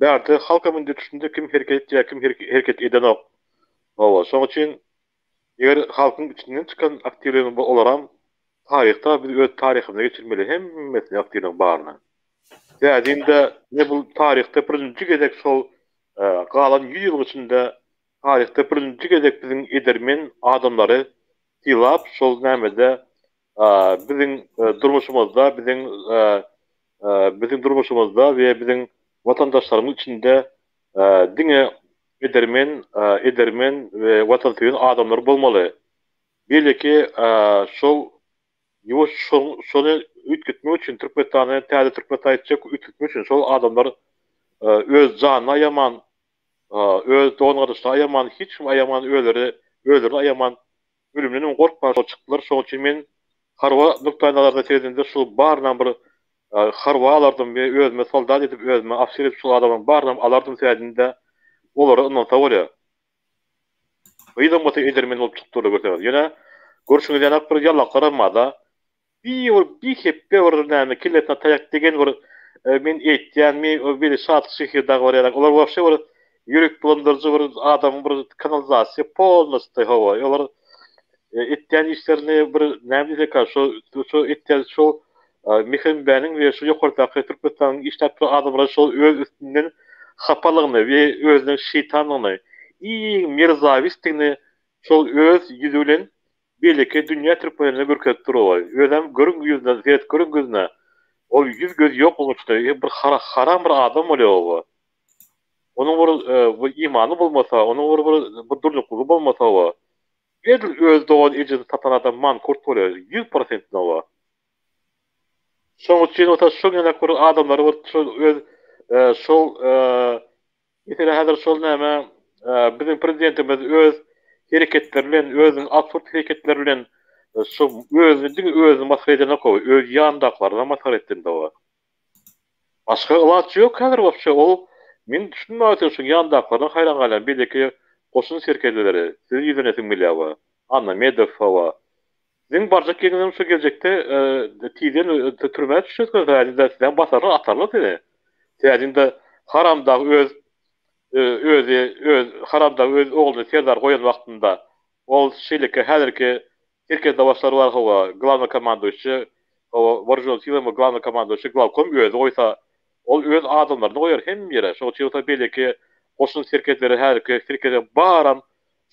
bärde halkam indi düşündi kim hereket etýär kim hereket edenok. Hawa, şoň üçin eger halkyň içinden çykan aktiwlerimiz bu olaram taryhda biz öz taryhymyza geçirmeli hemmesini aktiwleriň baryny. Täzinde ne bu taryhda birinji gezek şol galan ýüz ýylyň içinde taryhda birinji gezek biziň edermen adamlary sylap şol nämede biziň durmuşymyzda biziň biziň durmuşymyzda we biziň watandaşlarymyz içinde diňe edermen, edermen we watansöýen adamlar bolmaly. Beýleki şol ýuwaş şony üýtgetmek üçin Türkmenistany täze Türkmenistan etjek üýtgetmek üçin şol adamlar öz janyny aýaman, öz dogan-garyndaşyny aýaman, hiç kimi aýaman özleri özlerini aýaman Ölümdenem gorkman şol çykdylar. Şoň üçin men harba nukdaýnazardan seredende şu barynam bir harba alardym we özüme soldat edip özüme ofser edip şol adamlaryň barynam alardym sebäbinde olara ynansa bolýar. Gyzam bolsa edermen bolup çykyp durlar görseňiz. Ýöne görşüňiz ýaly bir ýallaklaram barda. Bir bir bihepbe bir näme kellesine taýak degen bir men eýtýän mi biri Şatlyk şehirdäki bir ýaly olar wapşe bir ýürek bulandyryjy bir adamyň bir kanalizasiýa polnosty hawa olar etýän işlerini bir näme diýsek şu şu etýän şu MHMB-niň we şu ýokardaky Türkmenistanyň işläp duran adamlary şol öz üstünden hapalygyny we özüniň şeýtanlygyny iň merzawistdigini şol öz ýüzi bilen Beýleki dünýä türkmenlerine görkezip dur oý. Özem görüň ýüzüne seret görüň gözüne. Ol ýüz göz ýok oň içinde bir haram bir adam bolýa oba. Onuň bir bir imany bolmasa, onuň bir bir bir durnuklygy bolmasa oba. Edil öz dogan ejesini satan adam mankurt bolýa ýüz prosentine oba. Şoň üçin bolsa şoň ýaly bir adamlary bir şol öz şol Meselem häzir şol näme biziň prezidentimiz öz hereketleri bilen özüniň absurd hereketleri bilen şu özüni diňe özüni masgara edenok o öz ýanyndakylaryny masgara etdi indi o. Başga ylaç ýok häzir wapşe ol men düşünmän otyr şuň ýanyndakylaryna haýran galýan beýleki goşun serkerdeleri siz ýüzlenesim gelýär we Annamedow hawa Siziň barjak ýeriňizem şu geljekde tizden türmä düşjekler sädinde sizem basarlar atarlar sizi. Sädinde haramdag öz özi öz haramdag öz ogluny serdar goýan wagtynda ol şeýleki häzirki serkerdebaşlar bar hawa glawnoý komanduýuşy hawa waružen silama glawnoý komanduýuşy glawkom özi goýsa ol öz adamlaryny goýar hemme ýere şoň üçin bolsa beýleki goşun serkerdeleri häzirki serkerde baram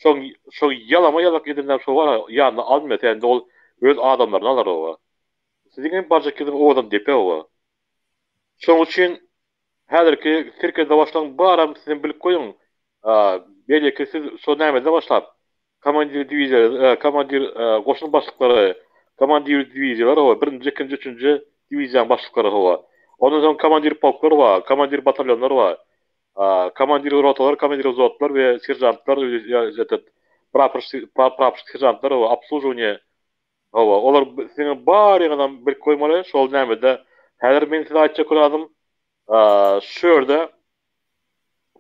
Şoň şo ýalama ýalak edenler şo bar ýanyna almaýar indi ol öz adamlaryny alar oba. Siziň hem barjak ýeriňiz owadan depe hawa. Şonuň üçin häzirki serkerde başlygyň baram sizem bilip goýuň. Beýleki siz şo nämeden başlap komandir diwiziýa komandir goşun başlyklary, komandir diwiziýalar hawa, birinji, ikinji, üçünji diwiziýanyň başlyklary hawa. Ondan soň komandir polklar bar, komandir batalýonlar bar. Komandir rotalar, komandir wzwodlar we seržantlar, etet praporşik praporşik seržantlar hawa, obslužiwaniýe Hawa, olar siziň baryňyzam bilip goýmaly, şol nämede. Häzir men size aýtjak zadym, şu ýerde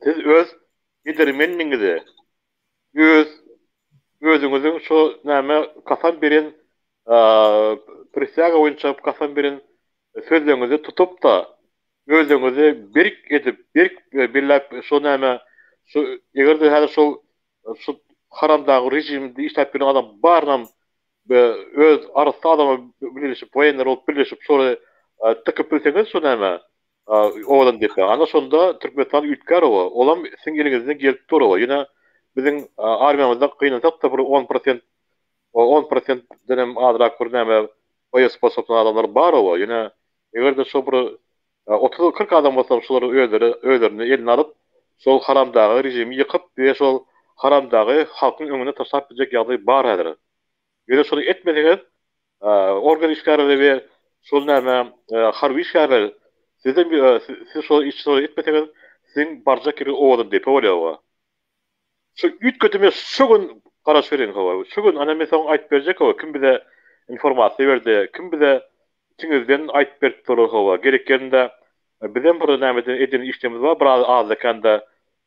siz öz edermenligiňizi, öz özüňiziň şu näme kasam beren prisýaga boýunça kasam beren sözleriňizi tutup-da, özüňizi berk edip, berk belläp, şo näme, şu eger-de häzir şol Şu haramdag režimde işläp ýören adam barynam öz arassa adama bileleşip woýenler bolup birleşip şoly tykyp bilseňiz şu näme owadan depe ana şonda Türkmenistan üýtgär oba olam siziň eliňizden gelip dur oba ýöne biziň armiýamyzda gynansakda bir on prosent on prosentdenem azrak bir näme boýesposobny adamlar bar oba ýöne egerde şo bir 30-40 adam bolsa şolar özleri özlerini eline alyp şol haramdagy režimi ýykyp we şol haramdagy halkyň öňüne taşlap biljek ýagdaý bar häzir. Ýöne şony etmeseňiz organ işgärleri we şol näme harby işgärler sizem siz şol işi etmeseňiz siziň barjak ýeri owadan depe bolýar oba. Şu üýtgedime şu gün garaşyp ýörün hawa. Şu gün ana men soň aýdyp berjek hawa kim bize informasiýa berdi, kim bize içiňizden aýdyp berip durar hawa. Gerek ýerinde bizem bir nämeden eden işlerimiz bar, biraz azda kände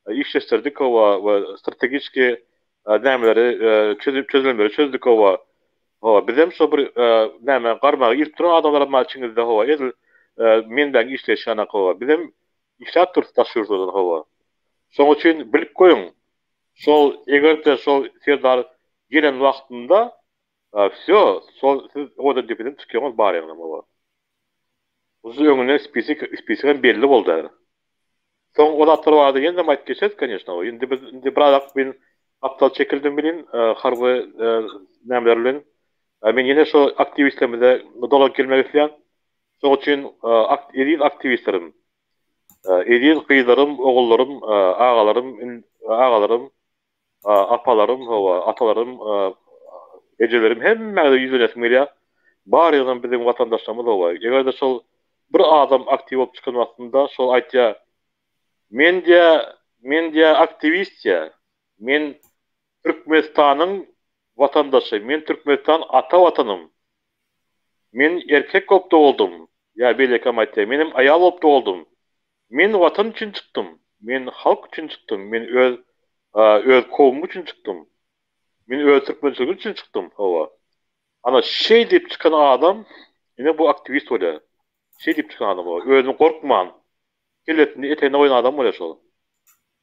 işleşdirdik hawa we strategiçki nämeleri çözüp çözülmeleri çözdük hawa. Hawa bizem şo bir näme garmagy irip duran adamlaram bar içiňizde hawa edil menbäň işleýşi ýanak hawa. Bizem işläp durus daş ýurtlardan hawa. Şoň üçin bilip goýuň, şol eger-de şol serdar gelen wagtynda wsýo, şol siz owadan depeden çykýaňyz barýaňyzam oba. Uzyn öňünden spisik, spisik hem belli boldy häzir. Soň o zatlar barada ýene-de aýdyp geçeris koneçno. Indi biz indi birazak men gapdal çekildim welin harby nämeler bilen. Men ýene şo aktiwistlerimize dolanyp gelmek isleýän. Şoň üçin eziz aktiwistlerim, Eziz gyzlarym, ogullarym, agalarym, agalarym, apalarym, hawa, atalarym, ejelerim hemmäňize ýüzlenesim gelýär. Baryňyzam biziň watandaşlarymyz hawa. Eger-de şol bir adam aktiw bolup çykan wagtynda şol aýtýar, Men diýýär, men diýýär aktiwist diýýär. Men Türkmenistanyň watandaşy, men Türkmenistan ata watanym. Men erkek bolup doguldym, ýa beýlekem aýtsaý, menem aýal bolup doguldym. Men Watan üçin çykdym, men halk üçin çykdym, men öz öz kowumym üçin çykdym. Men öz türkmençiligim üçin çykdym, hawa. Ana, şeý diýip çykan adam, ine bu aktiwist bolýar. Şeý diýip çykan adam, hawa, özüni gorkman, kellesini etegine goýan adam bolýar şol.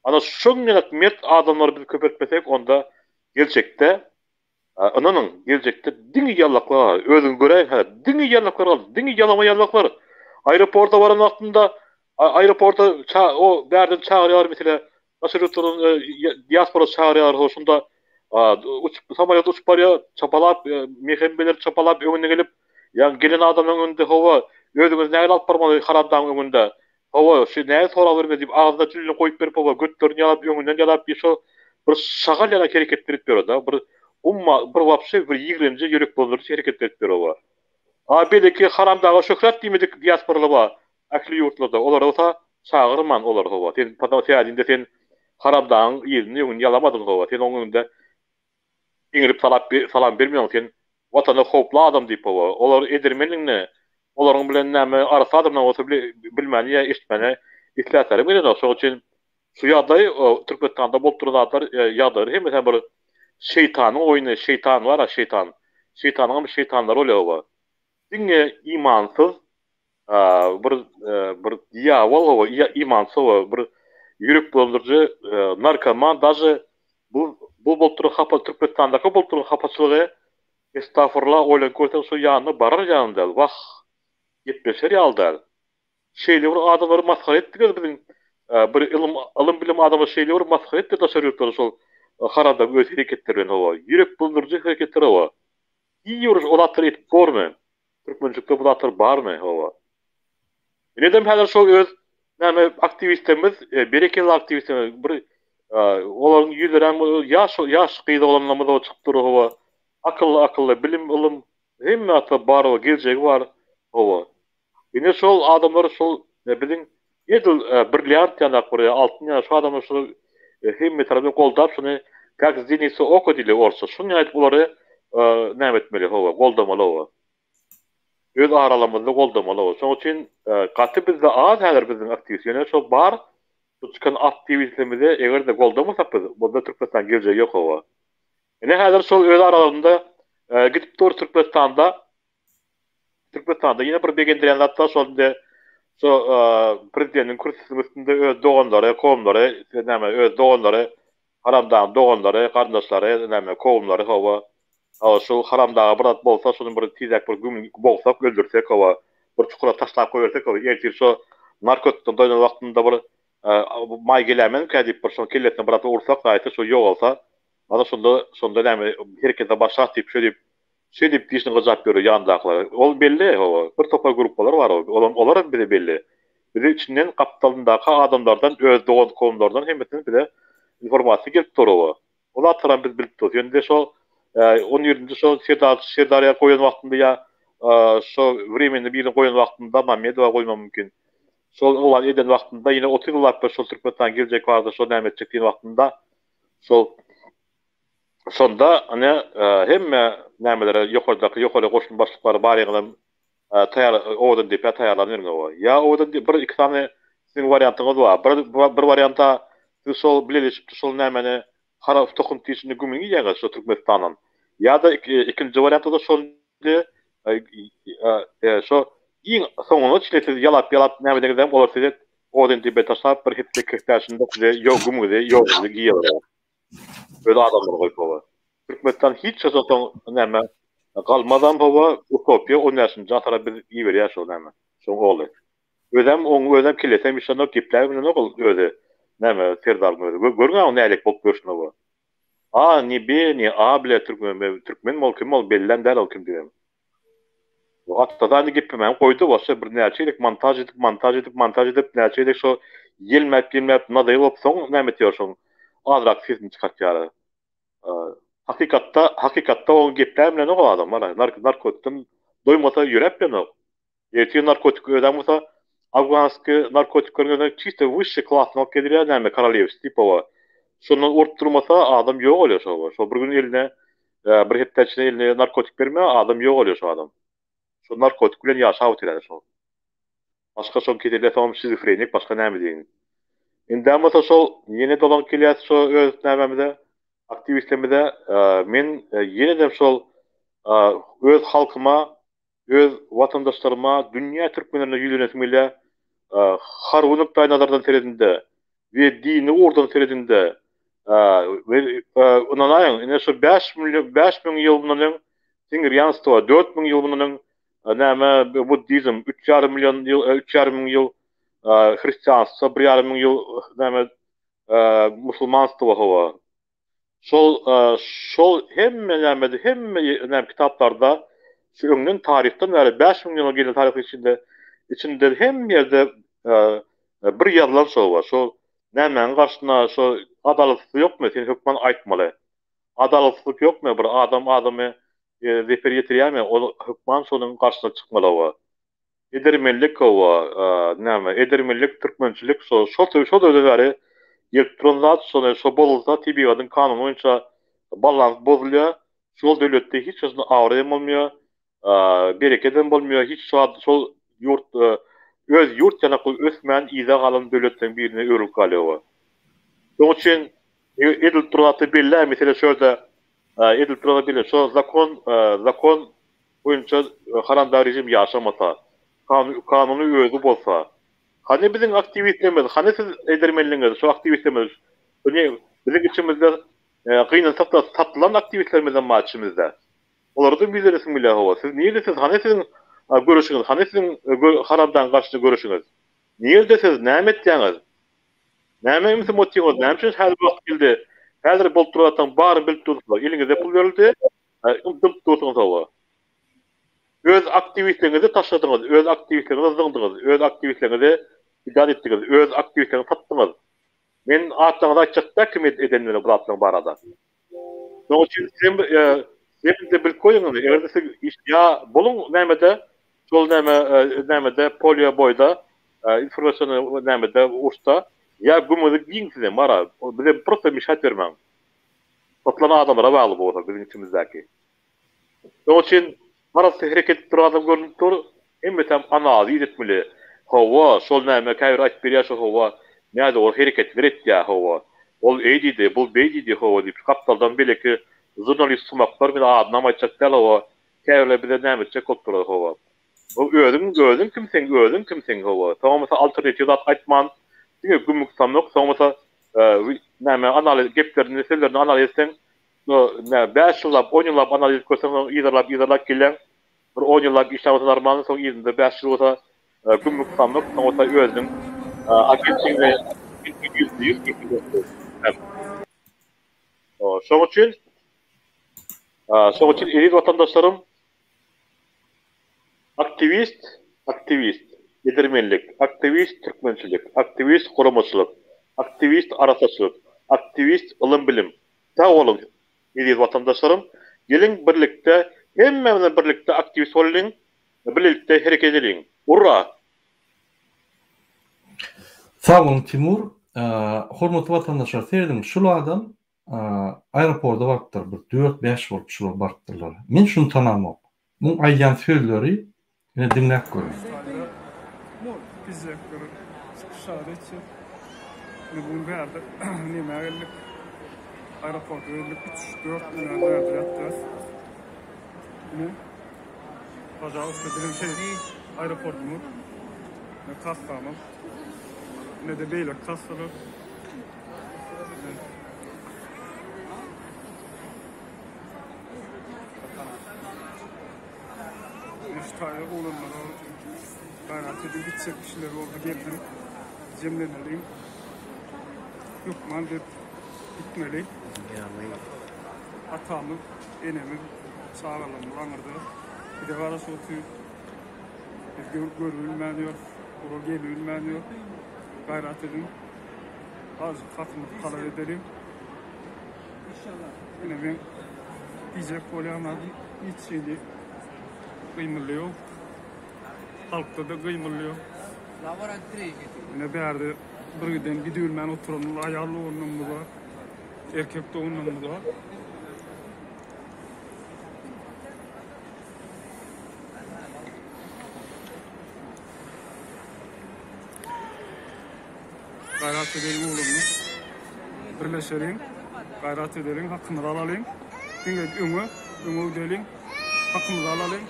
Ana, şoň ýaly mert adamlary biz köpeltmesek, onda geljekde Ynanyň, geljekde diňe ýallaklar galar. Özüňiz göräýiň häzir, diňe ýallaklar galdy, diňe ýalama ýallaklar. Aeroporta baran wagtynda, aeroporta o bärden çagyrýarlar meselä, daşary ýurtlardan diaspora çagyrýarlar, ho şunda uçup, samolýot uçup barýar, çapalap, mehembeler çapalap öňüne gelip, ýa gelen adamlaryň öňünde hawa, özüňizi nähili alyp barmaly haramdagyň öňünde, Hawa, şu näme sorag bermez diýip, agzyna dilini goýup berip, hawa, götlerini ýalap, öňünden ýalap, bir şo bir şagal ýaly hereketler edip ýör-de, bir umma, bir wapşe bir ýigrenji, ýürek bulandyryjy hereketler edip ýör, hawa. A beýleki haramdaga şöhrat diýmedik diasporalar bar ähli ýurtlarda, olary bolsa çagyrman olary, hawa, sen sebäbi sen haramdagyň yzyny, öňüni ýalamadyň, hawa, sen oň öňünde Eňilip salap salam bermeýäň sen watana howply adam diýip hawa olar edermenligine olaryň bilen näme arassa adamlar bolsa bile bilmäni ýa eşitmäni isläslerem gelenok şoň üçin şu ýagdaý Türkmenistanda bolup duran zatlar ýagdaýlar hemmesi bir şeýtanyň oýny şeýtan bara şeýtan şeýtanyňam şeýtanlary bolýar hawa diňe imansyz bir bir diýawol hawa imansyz hawa bir ýürek bulandyryjy narkoman daže bu bu bolup duran hapa Türkmenistandaky bolup duran hapaçylygy estagfurullah oýlanyp görseň şu ýanyna barar ýaly däl wah gepleşer ýaly däl şeýle bir adamlary masgara etdiňiz biziň bir ylym ylym bilim adamlary şeýle bir masgara etdi daşary ýurtlarda şol haramdag öz hereketleri bilen hawa ýürek bulandyryjy hereketler hawa iň bir o zatlary edip bormy. Türkmençilikde bu zatlar barmy? Hawa. Inedem häzir şol öz näme aktiwistlerimiz, berekella aktiwistlerimiz bir olaryň ýüzlerem ýaş ýaş gyz oglanlarymyz o çykyp dur hawa. Akylly akylly bilim ylym hemme zatlar bar hawa geljegi bar hawa. Ine şol adamlar şol biziň edil brilliant ýanak bir altyn ýanak şu adamlar şol hemme tarapdan goldap şuny kak zenice oko diýilýär orsça şuny aýdyp olary näme etmeli hawa goldamaly hawa. Öz aralarymyzda goldamaly hawa. Şonuň üçin gaty bizde az häzir biziň aktiwist ýöne şol bar şu çykan aktiwistlerimizi eger-de goldamasak biz onda Türkmenistanyň geljegi ýok hawa. Ine häzir şol öz aralarynda gidip dur Türkmenistanda Türkmenistanda ýene bir begendirýän zat bar, şol indi şo prezidentiň kürsüsiniň üstünde öz doganlary, kowumlary, näme, öz doganlary, haramdagyň doganlary, garyndaşlary, näme, kowumlary, hawa, hawa, şu haramdaga bir zat bolsa, şuny bir tizräk bir güm bogsak, öldürsek, hawa, bir çukura taşlap goýbersek, hawa, ertir şo narkotikden doýan wagtynda bir maý geläýmezmikä diýip, bir şoň kellesine bir zat ursak, gaýta şo ýogalsa, ana şonda, şonda näme, herekete başlar diýip, şo diýip, Şeýdip dişini gyjap ýörüär ýanyndakylara. Ol belli, hawa, bir topar gruppalar bar, olam olaram bize belli. Bize içinden gapdalyndaky adamlardan, öz dogan-kowumlardan hemmesinden bize informasiýa gelip dur, hawa. O zatlaram biz bilip durus. Ýöne-de şo on birinji şo Serdar Serdarýa goýan wagtynda ýa şo wremenni birini goýan wagtynda Mamedowa goýmak mümkin. Şol yglan eden wagtynda ýene 30 ýyllap bir şol Türkmenistan geljek barada şo näme etjek diýen wagtynda şol Şonda ine hemme nämelere ýokardaky ýokary goşun başlyklary baryňyzam taýar owadan depä taýýarlanyberiň oba. Ýa owadan bir iki sany siziň wariantyňyz bar. Bir bir warianta siz şol bileleşip şol nämeni harap tohum tişini gümüni iýýäňiz şo Türkmenistandan. Ýa-da ikinji wariantda şol şo iň soňuna çenli siz ýalap ýalap näme edeňizem olar size owadan depä taşlap bir hepde 45-inde size ýok gümüňizi ýoguňyzy giýerler. Öz adamlary goýup hawa. Türkmenistan hiç haçan soň näme galmazam hawa utopiýa on bäşinji asyra biz iberýär şo näme şoň ogly. Özem oň özem kellesem işlenok gepläbem bilenok ol özi näme Serdaryň özi. Görüň oň nälik bolup ýörşüni hawa. A ni B ni A bile türkmen türkmen ol kim ol bellem däl ol kimdigem. Atda-da indi geplemäni goýdy, başda bir näçe gezek montaž edip, montaž edip, montaž edip, näçe gezek şo ýelmäp-ýelmäp nazaýy bolup soň näme etýär şoň azrak sesini çykartýar. Hakykatda, hakykatda oň gepläp bilenok o adam, wala, narkotikden doýmasa ýöräp bilenok. Ertir narkotik özem bolsa afganskiý narkotikleriň özüne çisto wyşşy klasyny alyp gedirýär näme korolewskiý diýip hawa. Şondan urup durmasa adam ýok bolýar şo hawa. Şo bir gün eline bir hepde içinde eline narkotik berme adam ýok bolýar şo adam. Şo narkotik bilen ýaşap otyrýar şo. Başga şoň keseli soňam şizofrenik başga näme diýiň. Indem bolsa şol ýene dolanyp gelýäs şo öz nämämize aktiwistlerimize men ýenedem şol öz halkyma Öz watandaşlaryma, dünýä türkmenlerine ýüzlenesim gelýär, harby nukdaýnazardan seredinde we dini ugurdan seredinde we ynanaýyň, ine şu 5000 5000 ýyl mundan öň tengrianstwo, 4000 ýyl mundan öň näme buddizm, üç ýarym million ýyl, üç ýarym müň ýyl hristianstwo, bir ýarym müň ýyl näme musulmanstwo hawa. Şol şol hemme nämede hemme näme kitaplarda şu öňden taryhdan bäri 5000 ýyla gelen taryh içinde içinde hemme ýerde bir ýazylan şo bar. Şol nämäň garşyna şo adalatsyzlyk ýokmy sen hökman aýtmaly. Adalatsyzlyk ýokmy bir adam adamy zeper ýetirýärmi ol hökman şonuň garşyna çykmaly oba. Edermenlik hawa, näme, edermenlik, türkmençilik şo şo şo döwürden bäri gelip duran zat, şony şo bozulsa tebigatyň kanuny boýunça balans bozulýar, şol döwletde hiç haçan abraý hem bolmaýar, bereket hem bolmaýar, hiç zat şol ýurt öz ýurt ýanakly ösmän yza galan döwletleriň birine öwrülip galýar hawa. Şonuň üçin edilip duran zatlar belli, mesele şu ýerde edilip duran zat belli, şo zakon zakon boýunça haramdag režim ýaşamasa, kanuny özi bozsa, hany biziň aktiwistlerimiz, hany siz edermenligiňiz, şu aktiwistlerimiz, ine biziň içimizde gynansak-da satylan aktiwistlerimizem bar içimizde. Olara-da ýüzlenesiň bilýär hawa, siz nirde siz, hany siziň göreşiňiz, hany siziň haramdagyň garşysyna göreşiňiz? Nirde siz, näme etýäňiz? Näme ümsüm otyrňyz, näme üçin häzir wagt geldi, häzir bolup duran zatlaryň baryny bilip dursuňyz, eliňize pul berildi, Dymyp dursuňyz hawa. Öz aktiwistleriňizi taşladyňyz, öz aktiwistleriňizi zyňdyňyz, öz aktiwistleriňizi pidar etdiňiz, öz aktiwistleriňizi satdyňyz. Men atlaryňyzy aýtjak däl kim edenini bu zatlaryň barada. Şonuň üçin sizem sizem-de bilip goýuň indi, eger-de siz iş ýa boluň nämede, şol näme nämede polýa boýda informasion nämede urşda ýa gümüňizi giň sizem bara bize prosta mişat bermäň. Satylan adamlara bagly bu bolsa biziň içimizdäki. Şonuň üçin arasy hereket edip duran adam görnüp dur, hemmesem analiz etmeli. Hawa, şol näme käbir aýtyp berýär şo hawa, nädogry hereketler etýär hawa. Ol eý diýdi, bul beý diýdi hawa diýip gapdaldan beýleki žurnalist sumaklar men adynam aýtjak däl hawa, käbirler bize näme etjek bolup durlar hawa. Ol özüň özüň kimsiň, özüň kimsiň hawa. Soňam bolsa alternatiw zat aýtman diňe gümrük samyk, soň bolsa näme analiz geplerini sözlerini analiz etseň Nä, bäş ýyllap, on ýyllap analiz edip görseň, soň yzarlap, yzarlap gelýäň. Bir on ýyllap işläp bolsa normalny, soň yzynda bäş ýyl bolsa gümrük samyk, soň bolsa özüniň agentligine Şoň üçin, şoň üçin eziz watandaşlarym, aktiwist, aktiwist, edermenlik, aktiwist türkmençilik, aktiwist guramaçylyk, aktiwist arassaçylyk, aktiwist ylym-bilim, Sag boluň eziz watandaşlarym geliň birlikde hemmämizem birlikde aktiwist bolalyň bilelikde hereket edeliň Urra! Sag boluň Timur. Hormatly watandaşlar serediň şul adam aeroporda barypdyr bir dört bäş bolup şular barypdyrlar. Men şuny tanamok. Muň aýdýan sözleri ine diňläp görüň. Taýda gijek bir çykyşlar etjek. Ine bu gün bärde nämä geldik. Aeroporta geldik. 3-4 gün bärde ýatýas. Ine. Pažalsta biziň şeý aeroportumyz. Ine kassamyz. Ine-de beýleki kassalar. Üç taýy oglanlara gaýrat ediň gitjek kişiler bolsa gelsin jemleneliň hökman dep gitmeli atamyz enemiz çagalarymyz aňyrda bize garaşyp otyr biz görübilmän ýörüs olar gelibilmän ýör gaýrat ediň azajyk hakymyzy talap edeliň. Ine men diýjek bolýan zadym hiç hili gymyldy ýok. Halkda-da gymyldy ýok. Ine bärde bir giden gidibilmän oturan aýal doganlarymyz bar. Erkek doganlarymyz bar. Gaýrat edeliň oglanlar. Birleşeliň. Gaýrat edeliň, hakymyzy alalyň. Diňe öňe, öňe gideliň. Hakymyzy alalyň.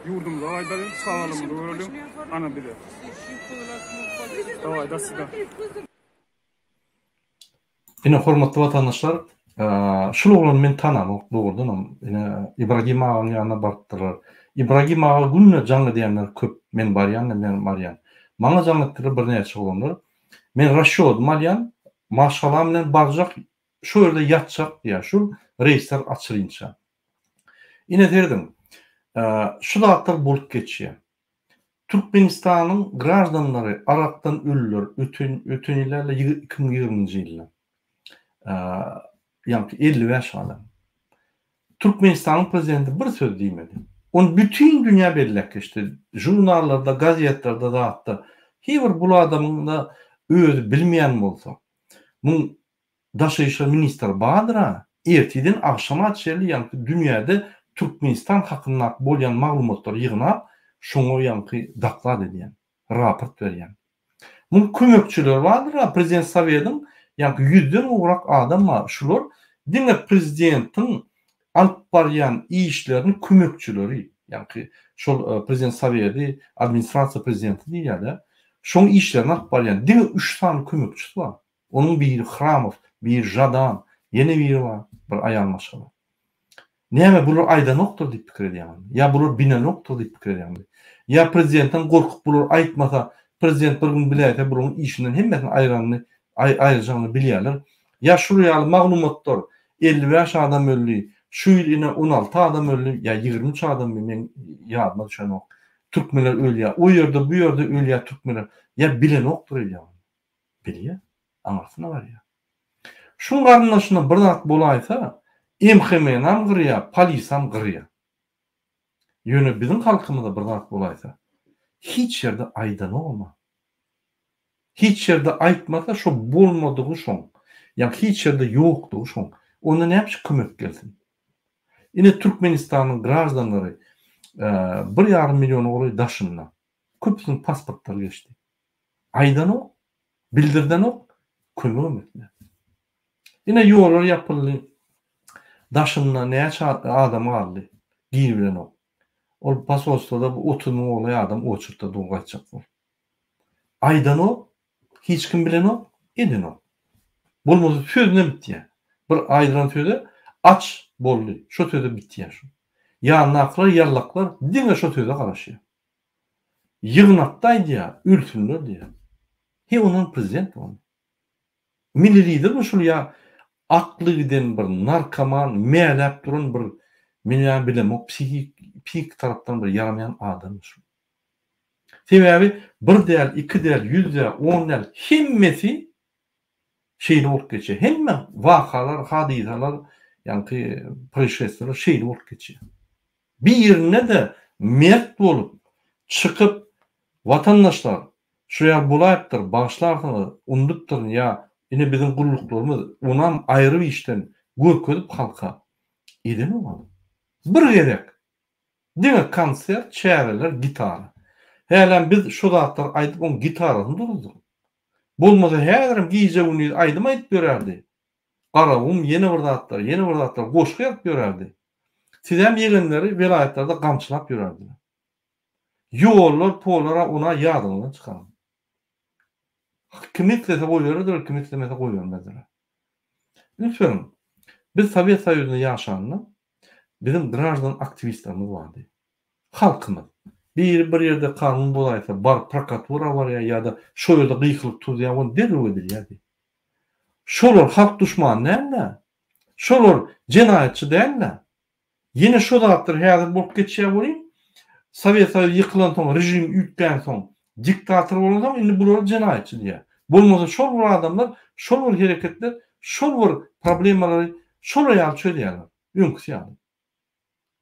Ýurdumyza gaýdalyň, çagalarymyzy göreliň. Ana bize. Daway, dasida. Ine hormatly watandaşlar, şul oglany men tanamok dogrudanam. Ine Ibragim agaň ýanyna barypdyrlar. Ibragim aga günde jaň edýänler köp. Men barýan men barýan. Maňa jaň etdiler birnäçe oglanlar. Men rasçýodymy alýan, maşgalam bilen barjak, şo ýerde ýatjak diýýär. Şul reýsler açylynça. Ine serediň, şu zatlar bolup geçýär. Türkmenistanyň graždanlary arakdan ölüler öten öten ýyl däl-de 2020-nji ýylda. Ýaňky 55 adam. Türkmenistanyň prezidenti bir söz diýmedi. Ony bütin dünýä belläp geçdi. Žurnallarda, gazetlerde, zatda. Hiý bir bul adamyň-da özi bilmeýän bolsa, muň Daşary işler ministri bardyr-a, ertirden agşama çenli ýaňky dünýäde Türkmenistan hakyndaky bolýan maglumatlary ýygnap, şoňa ýaňky doklad edýän, raport berýän. Muň kömekçileri bardyr-a, prezident sowediň ýaňky ýüzden gowrak adam bar, şular diňe prezidentiň alyp barýan işlerini kömekçileri, ýaňky şol prezident sowedi, administrasiýa prezidenti diýýär-de, şoň işlerini alyp barýan diňe üç sany kömekçisi bar. Onuň biri Hramow, biri Žadan, ýene biri bar, bir aýal maşgala. Näme bular aýdanokdyr diýip pikir edýäňizmi? Ýa bular bilenokdyr diýip pikir edýäňizmi? Ýa prezidentden gorkup bular aýtmasa, prezident bir gün biläýse bularyň işinden hemmesini aýranyny, aýyrjagyny bilýärler. Ýa şular ýaly maglumatlar, 55 adam öldi, Şu ýyl ine 16 adam öldi, ýa 23 adammy meň ýadyma düşenok. Türkmenler ölýär. O ýerde, bu ýerde ölýär türkmenler. Ýa bilenokdyr öýdýän. Bilýär. Aňyrsyna barýar. Şuň garyndaşyna bir zat bolaýsa, MHM-nam gyrýar, polisam gyrýar. Ýöne biziň halkymyza bir zat bolaýsa, hiç ýerde aýdanogam-a. Hiç ýerde aýtmasa şo bolmadygy şoň. Ýa hiç ýerde ýokdugy şoň. Onda näme üçin kömek gelsin? Ine Türkmenistanyň graždanlary bir ýarym milliona golaý daşynda. Köpüsiniň pasportlary geçdi. Aýdanok, bildirdenok, kömegem etmez. Ine ýollar ýapyldy. Daşynda näçe adam galdy? Giribilenok. Ol posolstwoda bu 30 müňe golaý adam oçurtda dur gaýtjak bolup. Aýdanok, hiç kim bilenok, edenok. Bolmasa sözüne bitýär. Bir aýdylan söze aç boldy, şo söze bitýär şu. Ýanyndakylar ýallaklar diňe şo söze garaşýar. Ýygnakda aýdýar, ölsünler diýýär. He ondan prezident boldy. Milli lidermi şul ýa akly giden bir narkoman mäläp duran bir men ýa bilemok psihik psihik tarapdan bir ýaramaýan adammy şul. Sebäbi bir däl, iki däl, ýüz däl, on däl hemmesi şeýle bolup geçýär. Hemme wakalar, hadysalar, ýaňky proýşestwiýalar şeýle bolup geçýär. Birinde-de mert bolup, çykyp, Watandaşlar, şu ýaly bolaýypdyr, bagyşlarsyňyz, unudupdyryn ýa ine biziň gulluklarymyz, onam aýry bir işden görkezip halka edenok adam. Bir gezek diňe konsert, çäreler, gitara. Hälem biz şo zatlary aýdyp oň gitarasyny duruzdyk. Bolmasa häzirem gije-gündiz aýdym aýdyp ýörärdi. Garagum ýene bir zatlar, ýene bir zatlar goşgy ýazyp ýörärdi. Sizem ýegenleri welaýatlarda gamçylap ýörärdiler. Ýollar pollara ona ýadyňyzdan çykaryň. Kim islese goýbererdiler, kim islemese goýbermezdiler. Üns beriň, biz Sowet Soýuzynda ýaşanda biziň graždan aktiwistlerimiz bardy. Halkymyz. Biri bir ýerde kanun bozaýsa baryp prokuratura barýar ýa-da şo ýerde gykylyk turuzýar ony derrew edilýärdi. Şolar halk duşmany däl-de. Şolar jenaýatçy däl-de. Ýene şo zatlar häzir bolup geçýär welin, Sowet Soýuzy ýykylansoň, režim üýtgänsoň, diktator bolansoň indi bulara jenaýatçy diýýär. Bolmasa şol bir adamlar, şol bir hereketler, şol bir problemalary şolar ýaly çözýärler, öňküsi ýaly.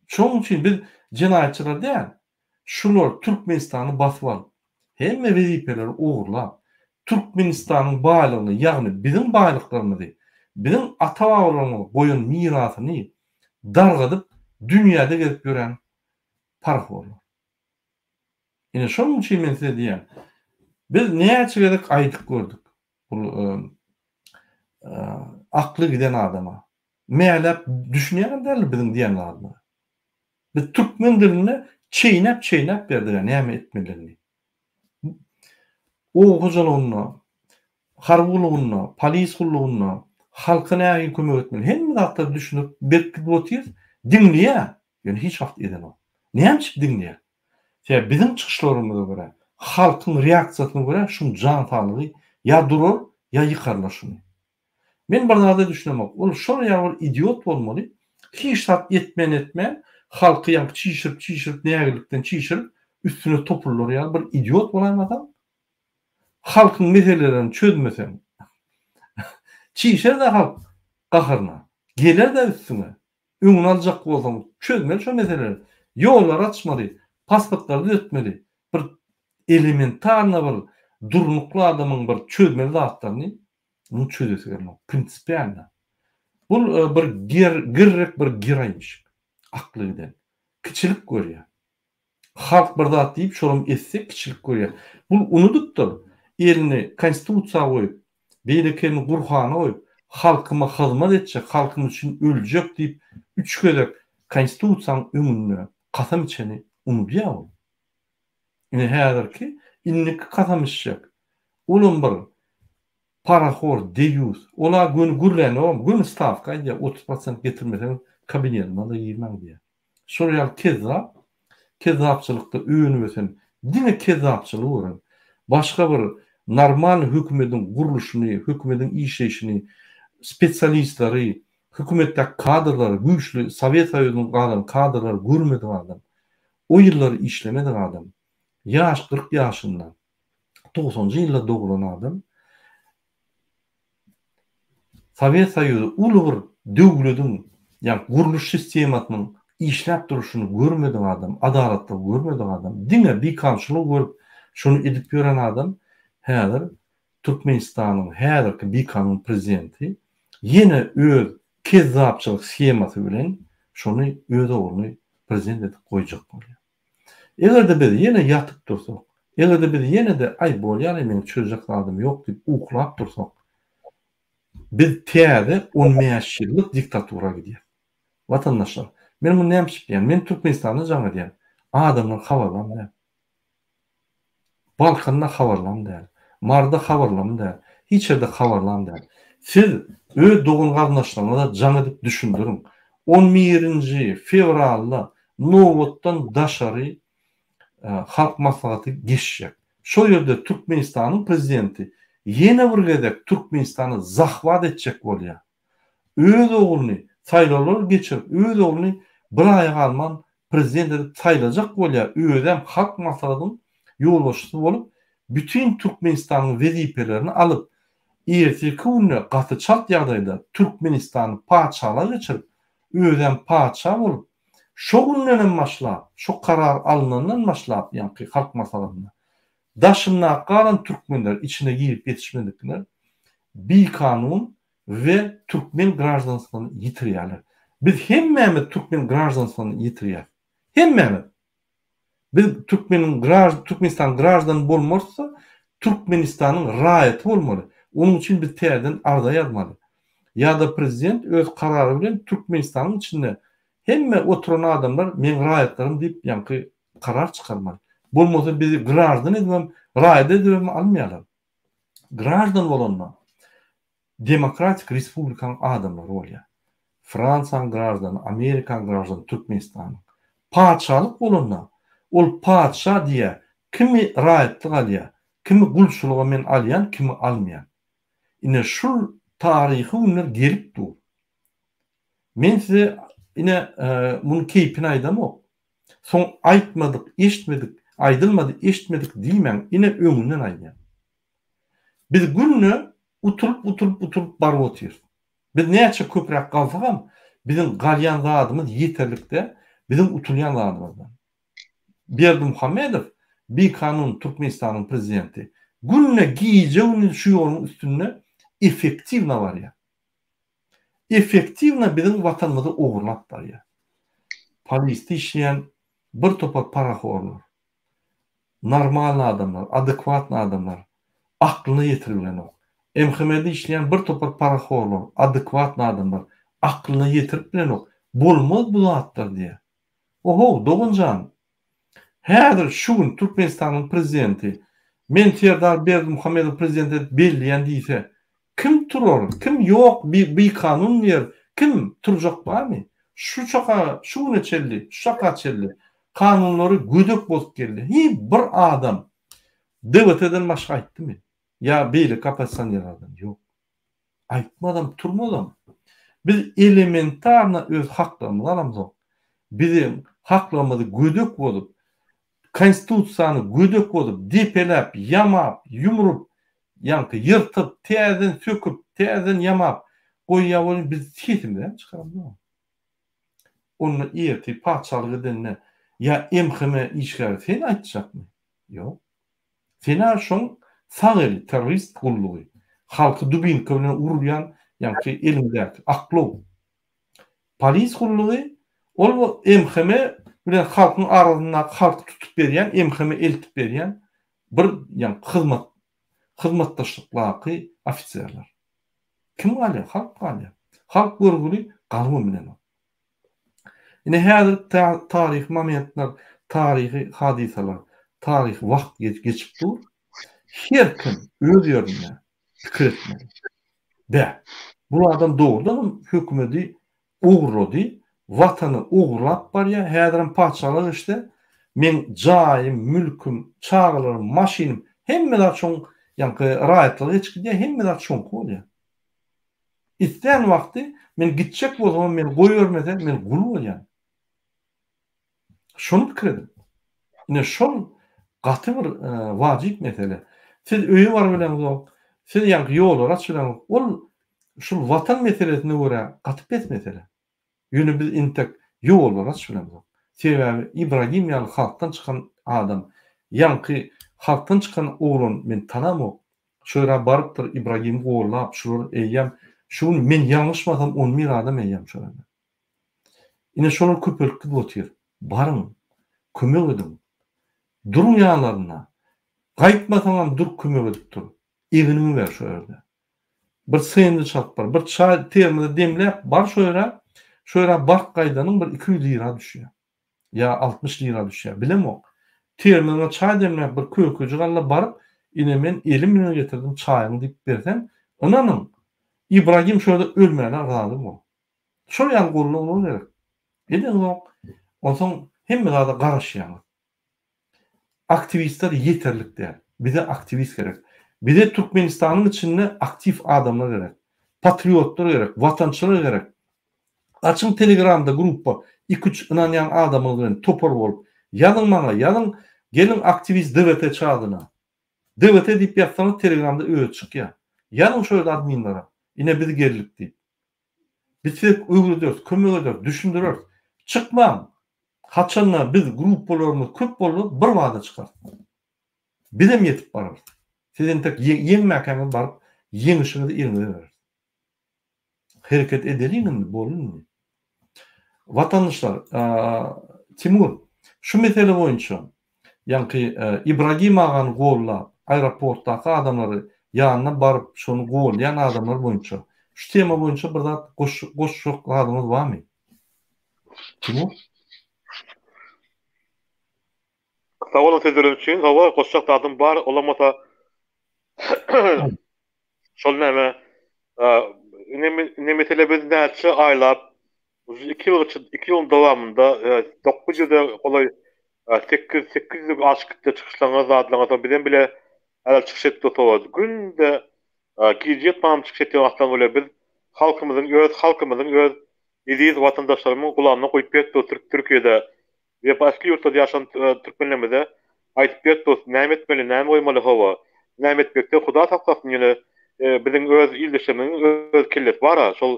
Şonuň üçin biz jenaýatçylar däl, şular Türkmenistany basyp alyp, hemme wezipeleri ogurlap, Türkmenistanyň baýlygyny, ýagny biziň baýlyklarymyzy, biziň ata-babalarymyz goýan mirasyny dargadyp, dünýäde gezip ýören parahorlar. Ine şonuň üçin men size diýýän, biz näçe gezek aýdyp gördük bu akly giden adama. Mäläp düşünýänem däldir biziň diýen zadymyza. Biz türkmen dilinde çeýnäp-çeýnäp berdik-ä näme etmelidigini. Oba hojalygynda, harby gullugynda, polis gullugynda halka nähili kömek etmeli, hemme zatlary düşündirip berip gidip otyrys. Diňleýär, ýöne hiç wagt edenok. Näme üçin diňleýär? Sebäbi biziň çykyşlarymyza görä, halkyň reaksiýasyna görä şuň jan saglygy ýa durar, ýa ýykarlar şuny. Men bir zada düşünemok. Ol şol ýaly bir idiot bolmaly. Hiç zat etmän etmän halky ýaňky çişirip çişirip nägilikden çişirip üstüne topular ýaly bir idiot bolaýmasaň halkyň meselelerini çözmeseň çişer-de halk gaharyna geler-de üstüňe. Öňüni aljak bolsaň çözmeli şo meseleleri. Ýollary açmaly, pasportlary düzetmeli. Bir elementarno bir durnukly adamyň bir çözmeli zatlaryny Muny çözesi gelmok. Prinsipialno. Bul bir ger, girrek bir geraýmyşyk. Akly giden. Kiçilik görýär. Halk bir zat diýip şolam etse kiçilik görýär. Bul unudypdyr. Elini konstitusiýa goýup, beýleki elini Gurhana goýup, halkyma hyzmat etjek, halkym üçin öljek diýip üç gezek konstitusiýanyň öňünde kasam içeni unudýar ol. Ine häzirki, indiki kasam içjek. Olam bir parahor, deýýus. Ol-a göni gürlänogam, göni stawka aýdýar, 30 prosent getirmeseňiz kabinetime-de girmäň diýýär. Şol ýaly kezzap, kezzapçylykda önüp-ösen, diňe kezzapçylygy gören, başga bir normalny hökümediň gurluşyny, hökümediň işleýşini, spesialistleri, Hökümetdäki kadrlary, güýçli Sowet Soýuzynyň galan kadrlary görmedik adam, o ýyllary işlemedik adam, ýaş 40 ýaşynda, togsanjy ýylda doglan adam Sowet Soýuzy uly bir döwlediň, ýagny gurluş sistemasynyň işläp durşuny görmedik adam, adalatlygy görmedik adam, diňe bikanunçylygy görüp, şony edip ýören adam häzir Türkmenistanyň häzirki bikanun prezidenti ýene öz kezzapçylyk shemasy bilen şony öz ogluny prezident edip goýjak bolýar. Eger-de biz ýene ýatyp dursak, eger-de biz ýene-de aý bolýar-aý meň çözjek zadym ýok diýip uklap dursak, biz täze 15 ýyllyk diktatura gidýäs. Watandaşlar, men muny näme üçin diýýän? Men Türkmenistanda jaň edýän, adamlar habarlam däl. Balkanda habarlam däl. Maryda habarlam däl. Hiç ýerde habarlam däl. Siz öz dogan-garyndaşlaryňyza jaň edip düşündiriň. On birinji fewralda nobatdan daşary Halk Maslahaty geçjek. Şol ýerde Türkmenistanyň prezidenti ýene bir gezek Türkmenistany zahwat etjek bolýar. Öz ogluny saýlawlar geçirip, öz ogluny bir aýa galman prezident edip saýlajak bolýar, özem Halk Maslahatynyň ýolbaşçysy bolup, bütin Türkmenistanyň wezipelerini alyp, ertirki günde gaty çalt ýagdaýda Türkmenistany patyşalyga geçirip, özem patyşa bolup, şo gündenem başlap, şo karar alnandan başlap, ýaňky Halk Maslahatynda, daşyndaky galan türkmenler, içine girip ýetişmedikler bikanun we türkmen graždanstwyny ýitirýärler. Biz hemmämiz türkmen graždanstwyny ýitirýäs. Hemmämiz. Biz türkmeniň graž Türkmenistanyň graždany bolmarysda Türkmenistanyň raýaty bolmaly. Onuň üçin biz täzeden arza ýazmaly. Ýa-da prezident öz karary bilen Türkmenistanyň içinde hemme oturan adamlar meň raýatlarym diýip ýaňky karar çykarmaly. Bolmasa bizi graždan edibem, raýat edibem almaýarlar. Graždan bolanda demokratik respublikanyň adamlary bolýar. Fransiýanyň graždany, Amerikanyň graždany, Türkmenistanyň. Patyşalyk bolanda ol patyşa diýýär, kimi raýatlyk alýar, kimi gulçulyga men alýan, kimi almaýan. Ine şul taryhy günler gelip dur. Men size ine muny keýpine aýdamok. Soň aýtmadyk, eşitmedik, aýdylmady, eşitmedik diýmäň, ine öňünden aýdýan. Biz günde utulyp, utulyp, utulyp baryp otyrys. Biz näçe köpräk galsagam, biziň galýan zadymyz ýeterlik däl, biziň utulýan zadymyzdan. Berdimuhamedow bikanun Türkmenistanyň prezidenti günde gije-gündiz şu ýoluň üstünde effektiwno barýar. Effektiwno biziň watanymyzy ogurlap barýar. Polisde işleýän bir topar parahorlar. Normalny adamlar, adekwatny adamlar aklyna ýetirip bilenok. MHM-de işleýän bir topar parahorlar, adekwatny adamlar aklyna ýetirip bilenok. Bolmaz bu zatlar diýýär. Ohow, dogan jan! Häzir şu gün Türkmenistanyň prezidenti men Serdar Berdimuhamedowy prezident edip belleýän diýse, kim turar, kim ýok bikanun diýer, kim turjak barmy? Şu çaka, şu güne çenli, şu çaka çenli kanunlary gödek bozup geldi. Hiý bir adam DWT-den başga aýtdymy? Ýa beýleki oppozisionerlerden? Ýok. Aýtmazam, turmazam. Biz elementarno öz haklarymyzy alamzok. Biziň haklarymyzy gödek bozup, Konstitusiýany gödek bozup, depeläp, ýamap, ýumrup, ýaňky ýyrtyp, täzeden söküp, täzeden ýamap goýýar welin biz sesimizem çykaramzok. Onda ertir patyşalyk edende ýa MHM işgäri sen aýtjakmy? Ýok. Sen-ä şoň sag eli terrorist gullugy, halky dubinka bilen urulýan ýaňky eliňdäki aklaw. Polis gullugy ol MHM bilen halkyň arasyndaky halky tutup berýän, MHM eltip berýän bir ýaňky hyzmat hyzmatdaşlyklaky ofiserler. Kim galýar? Halk galýar. Halk görgüli galybam bilenok. Ine häzir taryhy momentler, taryhy hadysalar, taryhy wagt geçip dur. Her kim öz ýerinde pikir etmeli. Bä, bu adam dogrudanam hökümedi ogurlady, watany ogurlap barýar, häzirem patyşalyk geçse, meň jaýym, mülküm, çagalarym, maşynym, hemme zat şoň, ýaňky raýatlyga geçip gidýär, hemme zat şoňky bolýar. Islän wagty men gitjek bolsamam meni goýbermese men gul bolýan. Şony pikir ediň. Ine şol gaty bir wajyp mesele. Siz öýe baryp bileňzok, siz ýaňky ýollary açyp bileňzok. Ol şul watan meselesine görä gaty pes mesele. Ýöne biz entek ýollary açyp bilemzok. Sebäbi Ibragim ýaly halkdan çykan adam, ýaňky halkdan çykan oglan men tanamok. Şo ýere barypdyr Ibragimi gollap şular eýýäm şu gün men ýalňyşmasam on bir adam eýýäm şo ýerde. Ine şolar köpelip gidip otyr. Baryň, kömek ediň. Duruň ýanlarynda. Gaýtmasaňam dur kömek edip dur. Egniňi ber şo ýerde. Bir sendwiç alyp bar, bir çaý termosa demläp bar şo ýere, şo ýere baryp gaýdanyň bir 200 lira düşýär. Ýa 60 lira düşýär, bilemok. Termosyňa çaý demläp bir kökejik al-da baryp, ine men elim bilen getirdim çaýyňy diýip berseň, ynanyň, Ibragim şo ýerde ölmäne razy bolar. Şol ýaly goldaw gerek. Edeňzok, onsoň hemme zada garaşýaňyz. Aktiwistler ýeterlik däl. Bize aktiwist gerek. Bize Türkmenistanyň içinde aktiw adamlar gerek. Patriotlar gerek, watançylar gerek. Açyň telegramda gruppa iki-üç ynanýan adamyňyz bilen topar bolup ýazyň maňa ýazyň geliň aktiwist DWT çadyna. DWT diýip ýazsaňyz telegramda özi çykýar. Ýazyň şo ýerde adminlere. Ine biz geldik diýip. Biz size öwrederis, kömek ederis, düşündireris. Çykmaň! Haçanda biz gruppalarymyz köp bolsa bir bada çykarys. Bizem ýetip bararys. Siz entek ýeňmäkäňiz baryp ýeňişiňizi eliňize bereris. Hereket edeliň indi, boldy indi. Watandaşlar, Timur, şu mesele boýunça ýaňky Ibragim agany gollap, aeroportdaky adamlary ýanyna baryp şony gollaýan adamlar boýunça şu tema boýunça bir zat goşjak zadyňyz barmy? Timur? Sag boluň sözleriňiz üçin. Hawa, goşjak zadym bar. Olam bolsa şol näme indi mesele biz näçe aýlap iki ýyl iki ýylyň dowamynda 900-e golaý 8 800 aşyp gitdi çykyşlaryňyz zatlaryňyz soň bizem bile häzir çykyş etdik sowa günde gije ýatmanam çykyş etýän wagtlaryň bolýar biz halkymyzyň öz halkymyzyň öz eziz watandaşlarymyň gulagyna guýup beripdik Türkiýede we başga ýurtlarda ýaşan türkmenlerimize aýdyp berip dost näme etmeli näme goýmaly hawa näme etmekde huda saklasyn ýöne biziň öz ildeşlerimiziň öz kellesi bara şol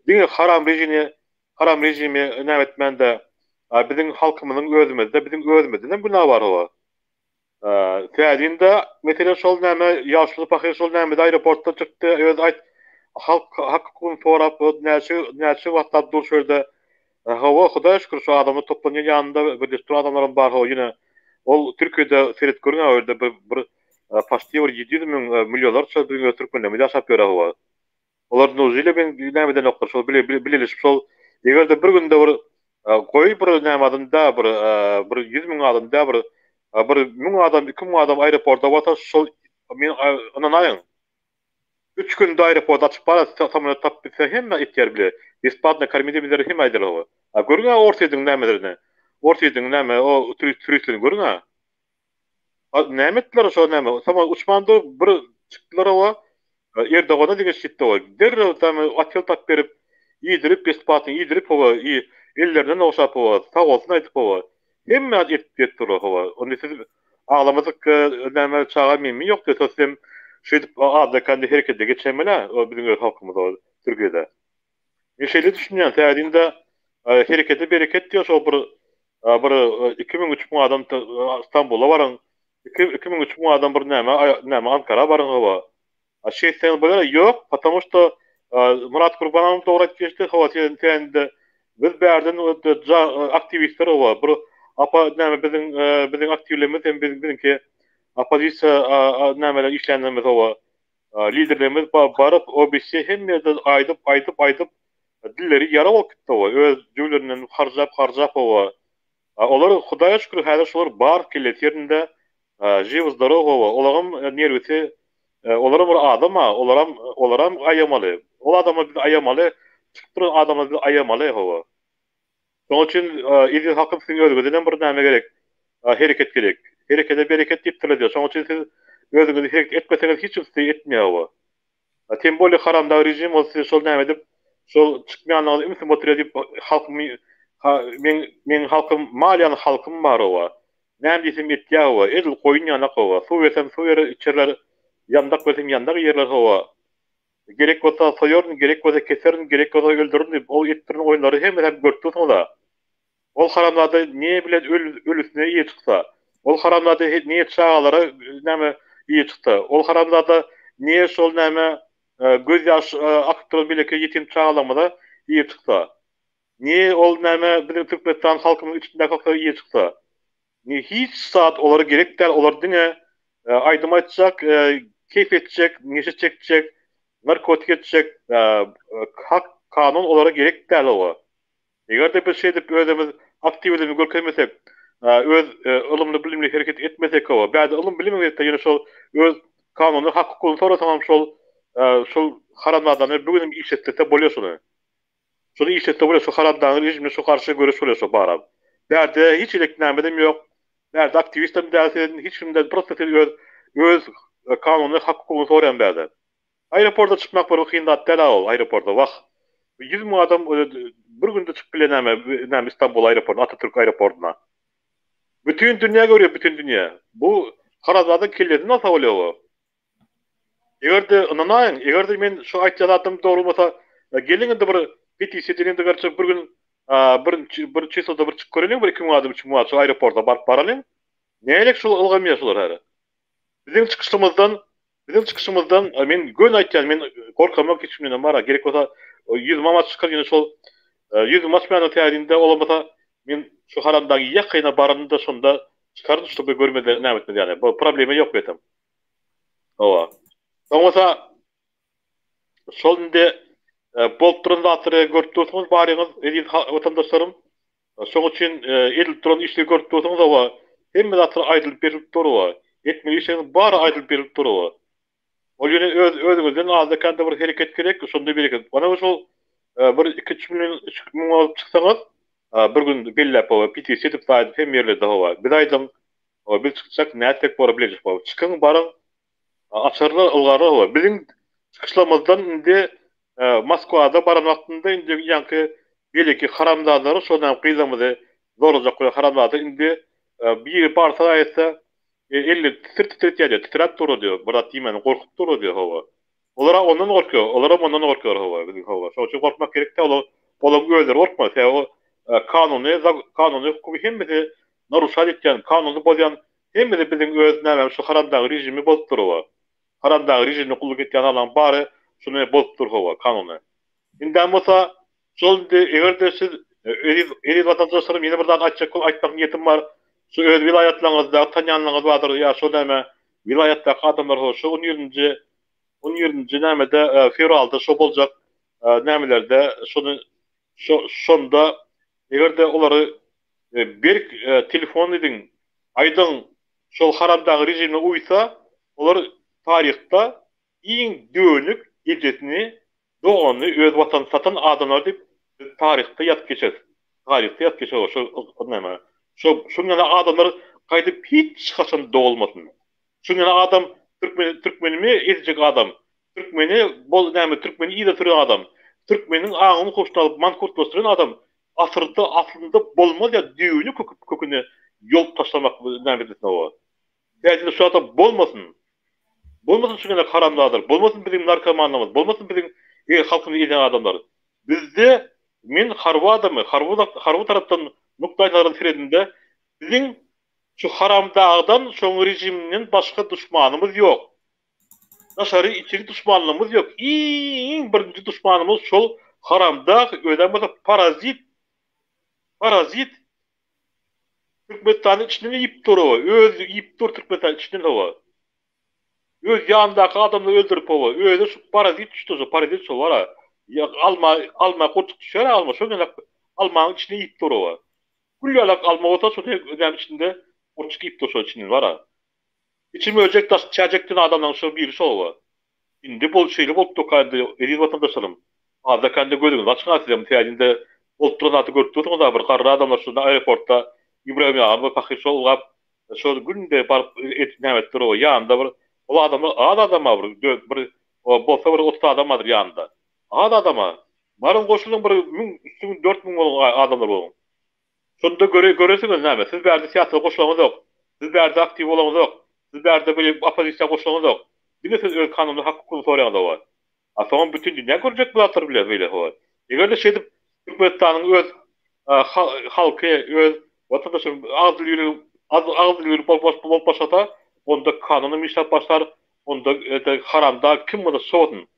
diňe haram režini haram režimi näme etmände biziň halkymyzyň özümizde biziň özümizdenem günä bar hawa Täzinde mesele şol näme ýaşuly pahyr şol nämede aeroportdan çykdy özi aýt halk hak hukugyny sorap näçe näçe wagtlap dur şu ýerde hawa hudaýa şükür şu adamlar toplanýan ýanynda birleşip duran adamlaram bar hawa ýene ol Türkiýede seret görüň o ýerde bir bir paçti bir 700 müň millionlarça biziň öz türkmenlerimiz ýaşap ýör hawa Olar nujile ben näme edenoklar şol bile bileleşip şol egerde bir günde bir goý bir näme adam da bir bir 100 müň adam da bir bir 1000 adam 2000 adam aeroporta barsa şol men ynanaýyň 3 günde aeroport açyp bara samolýot tapyp bitse hemme etýär bile besplatno kormidi bizleri hemme aýdar o. A görüň-ä Orsýetiň nämelerini. Orsýetiň näme o turistlerini görüň-ä. A näme etdiler şo näme? Sama uçman dur bir çykdylar owa. Erdogana diňe şitdi owa. Derrew damy otel tap berip, iýdirip besplatny iýdirip owa, ellerinden ogşap owa, sag bolsun aýdyp owa. Hemme zat edip beripdirler owa. Onda siz aglamadyk näme çaga menmi ýok diýse sizem şeýdip azda-kände herekete geçäýmeli-ä biziň öz halkymyz owa Türkiýede. Men şeýle düşünýän, täzinde herekete bereket diýýär şol bir bir 2000 3000 adam Stambula baryň, 2000 3000 adam bir näme näme Ankara baryň hawa. A şeýtseňiz bolar, ýok, потому что Murat Gurbanowam dogry aýdyp geçdi, hawa sen sende biz bärden aktiwistler hawa bir apa näme biziň biziň aktiwlerimiz hem biziň biziňki oppozisiýa nämeler işlänlerimiz hawa Liderlerimiz baryp OBSE hemme ýerde aýdyp aýdyp aýdyp dilleri ýara bolup gitdi oba öz jübülerinden harjap harjap oba olar hudaýa şükür häzir şolar bar kellesi ýerinde žiw zdorow oba olaram nerwisi olaram bir adam a olaram olaram aýamaly ol adamlar bizi aýamaly çykyp duran adamlar bizi aýamaly oba Şonuň üçin eziz halkym siziň özüňizdenem bir näme gerek, hereket gerek. Herekede bereket diýipdirler diýýär. Şonuň üçin siz özüňizi hereket etmeseňiz hiç kim sizi etmeýär oba. Tem bolýa haramdag režim ol size şol näme edip şol çykmaýanlaryňyzy ümsüm oturýa diýip halkymy meň meň halkym mal ýaly halkym bar owa näme diýsem etýä owa edil goýun ýanak owa suw bersem suw berer içerler ýandak bersem ýandak iýerler owa gerek bolsa soýaryn gerek bolsa keserin gerek bolsa öldürin diýip ol etdiren oýunlary hemmesem görüp dursuňyza Ol haramzada ne bilen ölüsine eýe çyksa, ol haramzada ne çagalara näme eýe çyksa, ol haramzada ne şol näme göz ýaş akyp duran beýleki ýetim çagalarymyza eýe çyksa, ne ol näme biziň Türkmenistan halkymyzyň içindäki halka eýe çyksa, ne hiç zat olara gerek däl, olar diňe aýdym aýtjak, keýp etjek, neşe çekjek, narkotik etjek, hak, kanun olara gerek däl oba. Eger-de biz şeýdip özümiz aktiwligimizi görkezmesek, öz ylymly-bilimli hereket etmesek, hawa, bärde ylym-bilim gerekde, ýöne şol öz kanuny hak-hukugyny sorasaňam şol şol haramzadany bu günem işletse bolýar şony. Şony işletse bolýar, şu haramzadanyň režimine şu garşy göreş bolýar şo baram. Bärde hiç hili nämedem ýok. Bärde aktiwistem däl sen, hiç kimden prosta sen öz öz kanuny hak-hukugyny soraýaň bärde. Aeroporta çykmak bir kyn zat däl-a ol aeroporta wah. 100.000 adam bir günde çykyp bilýär näme näme Istanbul aeroportuna Atatürk aeroportuna. Bütin dünýä görýär bütin dünýä. Bu haramzadaň kellesini alsa bolýar bu. Eger-de ynanaýyň, eger-de men şu aýtýan zadym dogry bolsa, geliň indi bir petisiýa edeliň-de garçy bir gün bir bir çysloda bir çykyp göreliň bir 2000 adam 3000 adam şu aeroporta baryp baralyň. Nälik şul ylgamýar şular häli. Biziň çykyşymyzdan Biziň çykyşymyzdan men göni aýtýan men gorkamok hiç kimdenem bara gerek bolsa ýüzüm açyk ýöne şol ýüzüm açmaýan täzinde olamasa men şu haramdagyň ýakyna baranymda şonda çykaryn şuby görmezler näme etmez ýaly bu problema ýok betem. Hawa. Soň bolsa şol indi bolup duran zatlary görüp dursuňyz baryňyz eziz watandaşlarym. Şoň üçin edilip duran işleri görüp dursuňyz hawa, hemme zatlar aýdylyp berilip dur hawa. Etmeli işleriňiz bary aýdylyp berilip dur hawa. Ol ýöne öz özüňizden azda-kände bir hereket gerek, şonda bereket. Mana şol bir iki-üç million, 3000 bolup çyksaňyz, bir gün belläp hawa, petisiýa edip zaýdyp hemme ýerlerde hawa. Biz aýdyň, hawa biz çyksak nätsek bolar bilejek hawa. Çykyň baryň, Açarlar, ylgarlar we biziň çykyşlarymyzdan indi Moskwada baran wagtynda indi ýaňky beýleki haramzadalary şol näme gyzlarymyzy zorlajak bolýan haramzada indi biri barsa aýtsa elli titir titir etýär diýýär, titräp dur diýýär, bir zat diýmän gorkup dur diýýär hawa. Olara ondan gorkýar, olaram ondan gorkýar hawa biziň hawa. Şonuň üçin gorkmak gerek däl, olar olaryň özleri gorkmaly. Sebäbi o kanuny, kanuny hukugy hemmesi naruşat etýän, kanuny bozýan Hemmesi biziň öz nämemiz şu haramdag režimi bozup dur oba. Haramdag režimine gulluk etýän adamlaň bary şuny bozup dur hawa kanuny. Indem bolsa şol indi egerde siz eziz eziz watandaşlarym ýene bir zat aýtjak aýtmak niýetim bar. Şu öz welaýatlaryňyzda tanýanlaryňyz bardyr ýa şol näme welaýatdaky adamlar ho şu on birinji on birinji nämede fewralda şo boljak nämelerde şony şo şonda egerde olary berk telefon ediň, aýdyň, şol haramdag režime uýsa, olar taryhda iň dönük ejesini, doganyny, öz watanyny satan adamlar diýip biz taryhda ýazyp geçeris. Taryhda ýazyp geçer şol näme. Şo şuň ýaly adamlar gaýdyp hiç haçan dogulmasyn. Şuň ýaly adam türkmen türkmenimi ezjek adam, türkmeni bol näme türkmeni yza süren adam, türkmeniň aňyny huşuny alyp mankurtlaşdyran adam Asyrda aslynda bolmaz ýa düýbüni köküp köküni ýolup taşlamak näme edilsin oba. Täjinde şu adam bolmasyn. Bolmasyn şu ýaly haramzadalar, bolmasyn biziň narkomanlarymyz, bolmasyn biziň e halkymyzy ezen adamlar. Bizde men harby adamy, harby harby tarapdan nukdaý nazardan seredimde biziň şu haramdagdan şoň režiminden başga duşmanymyz ýok. Daşary içeri duşmanlygymyz ýok. Iň birinji duşmanymyz şol haramdag özem bolsa parazit. Parazit. Türkmenistanyň içinden iýip dur o. Özi iýip dur Türkmenistanyň içinden hawa. Öz ýanyndaky adamlary öldürip hawa. Özi şu parazit düşdi şu parazit şo bara. Alma alma gurçuk düşer alma şo ýaly almanyň içinde iýip dur o. Gül ýalak alma bolsa şo näme içinde gurçuk iýip dur şo içinden bara. Içi möjek daşy çäjekden adamlaryň şo biri şo-owa. Indi bol şeýle bolup durka indi eziz watandaşlarym azda kände gözüňizi açyň-a sizem täjinde bolup duran zady görüp dursuňyz-a bir garry adamlar şunda aeroportda Ibragim agam bir pahyr şo ylgap şo günde baryp näme etip dur-owa ýanynda bir ol adamlar az adam-a bir bir. Bolsa bir 30 adam bardyr ýanynda. Az adama. Baryň goşulyň bir 1000, 3000, 4000 boluň adamlar boluň. Şonda göre göresiňiz näme? Siz bärde syýasata goşulaňyzok. Siz bärde aktiw bolaňyzok. Siz bärde bir oppozisiýa goşulaňyzok. Diňe siz öz kanuny hak hukugyňyzy soraýaňyz hawa. A soňam bütin dünýä görjek bu zatlary bile beýle hawa. Eger-de şeýdip Türkmenistanyň öz halky öz watandaşy agyz dil ýüregi agyz dil ýürek bolup bolup başlasa, onda kanunam işläp başlar, onda haramdag kim bolsa şo bolsun.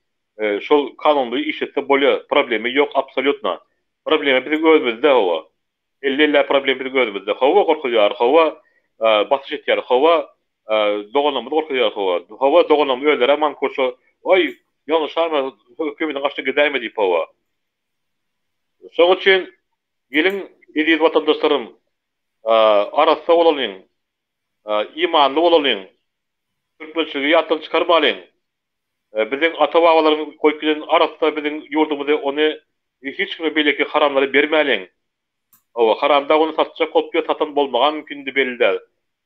Şol kanuny işletse bolýar, problema ýok absolýutno. Problema biziň özümizde hawa. Elli-ellä problema biziň özümizde. Hawa gorkuzýar, hawa basyş etýär, hawa doganlarymyzy gorkuzýar, hawa. Hawa doganlarymyz özleri mankurt şo, oý, ýalňyşarma, hökümetiň garşysyna gidäýme diýip hawa. Şoň üçin geliň eziz watandaşlarym, arassa bolalyň, imanly bolalyň, türkmençiligi ýatdan çykarmalyň. Biziň ata-babalarymyz goýup giden arassa biziň ýurdumyzy ony hiç kime beýleki haramlara bermäliň. Hawa, haramdag ony satjak bolup ýör satan bolmagam mümkin indi belli däl.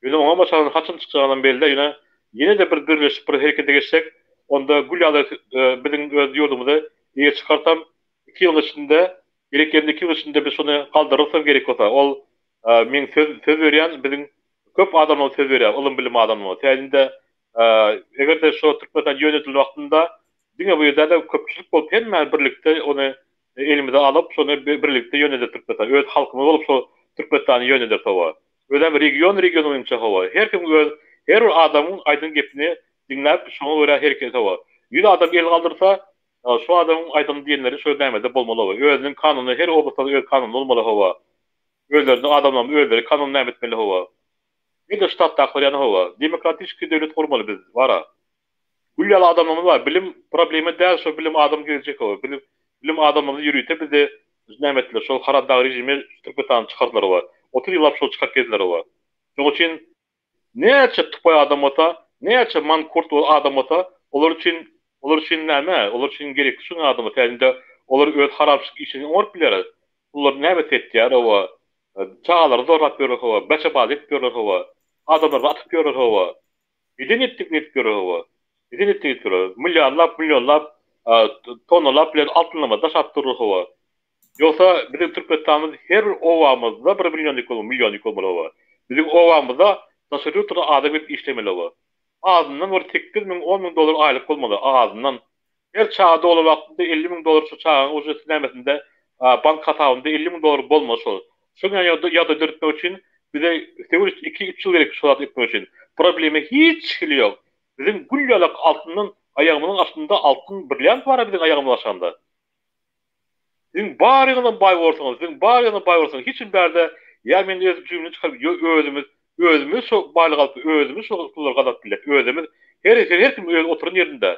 Ýöne oňa maşgalan haçan çykjagynam belli däl ýöne ýene-de bir birleşip bir herekete geçsek onda gül ýaly biziň öz ýurdumyzy eýe çykarsam iki ýylyň içinde gerek ýerinde iki ýylyň içinde biz şony galdyryrysam gerek bolsa ol meň söz söz berýän biziň köp adamlara söz berýär ylym bilim adamlara täzinde Eger-de şo Türkmenistan ýönedilen wagtynda diňe bu ýerde-de köpçülik bolup hemmämiz birlikde ony elimize alyp şony birlikde ýöneder Türkmenistan. Öz halkymyz bolup şo Türkmenistany ýönederis hawa. Özem region region boýunça hawa. Her kim öz her bir adamyň aýdan gepini diňläp şoňa görä hereket hawa. Ýüz adam el galdyrsa şo adamyň aýdan diýenleri şo nämede bolmaly hawa. Özüniň kanuny her oblastda öz kanuny bolmaly hawa. Özleriniň adamlaryny özleri kanuny näme etmeli hawa. Edil ştatdakylar ýaly hawa. Demokratiçki döwlet gurmaly biz bara. Gül ýaly adamlarymyz bar. Bilim problema däl şo bilim adam geljek hawa. Bilim bilim adamlarymyz ýörite bizi näme etdiler şol haramdag režimi Türkmenistana çykardylar hawa. 30 ýyllap şol çykaryp gezdiler hawa. Şoň üçin näçe tupoý adam bolsa, näçe mankurt adam bolsa olar üçin olar üçin näme olar üçin gerekli şuň adamlar. Sebäbi olar öz haramçylyk işini oňaryp bilýärler. Pullar näme etýär hawa. Çagalary zorlap ýörler hawa, beçebaz edip ýörler hawa, adamlary atyp ýörler hawa. Eden etdigini edip ýörler hawa. Eden etdigini edip ýörler. Milliardlap, millionlap, tonnalap bilen altynlama daşap durlar hawa. Ýogsa biziň Türkmenistanymyz her bir obamyzda bir millionnik bolmaly, millionnik bolmaly hawa. Biziň obamyzda daşary ýurtlarda adam gelip işlemeli hawa. Azyndan bir 8000, 10000 dollar aýlyk bolmaly, azyndan. Her çaga doglan wagtynda 50 müň dollar şu çagaň ujesi nämesinde bank hasabynda 50 müň dollar bolmaly şol. Şoň ýaly ýagdaý döretmek üçin bize söweş iki üç ýyl gerek şu zady etmek üçin. Problema hiç hili ýok. Biziň gül ýalak altyndan aýagymyzyň astynda altyn brilliant bara biziň aýagymyzyň aşagynda. Siziň baryňyzam baý borsuňyz, siziň baryňyzam baý borsuňyz. Hiç kim bärde ýa men öz jübimden çykaryp ýo özümiz özümiz şo baýlygy alyp özümiz şo pullary gazanyp bilýäs. Özümiz her her kim öz oturan ýerinde.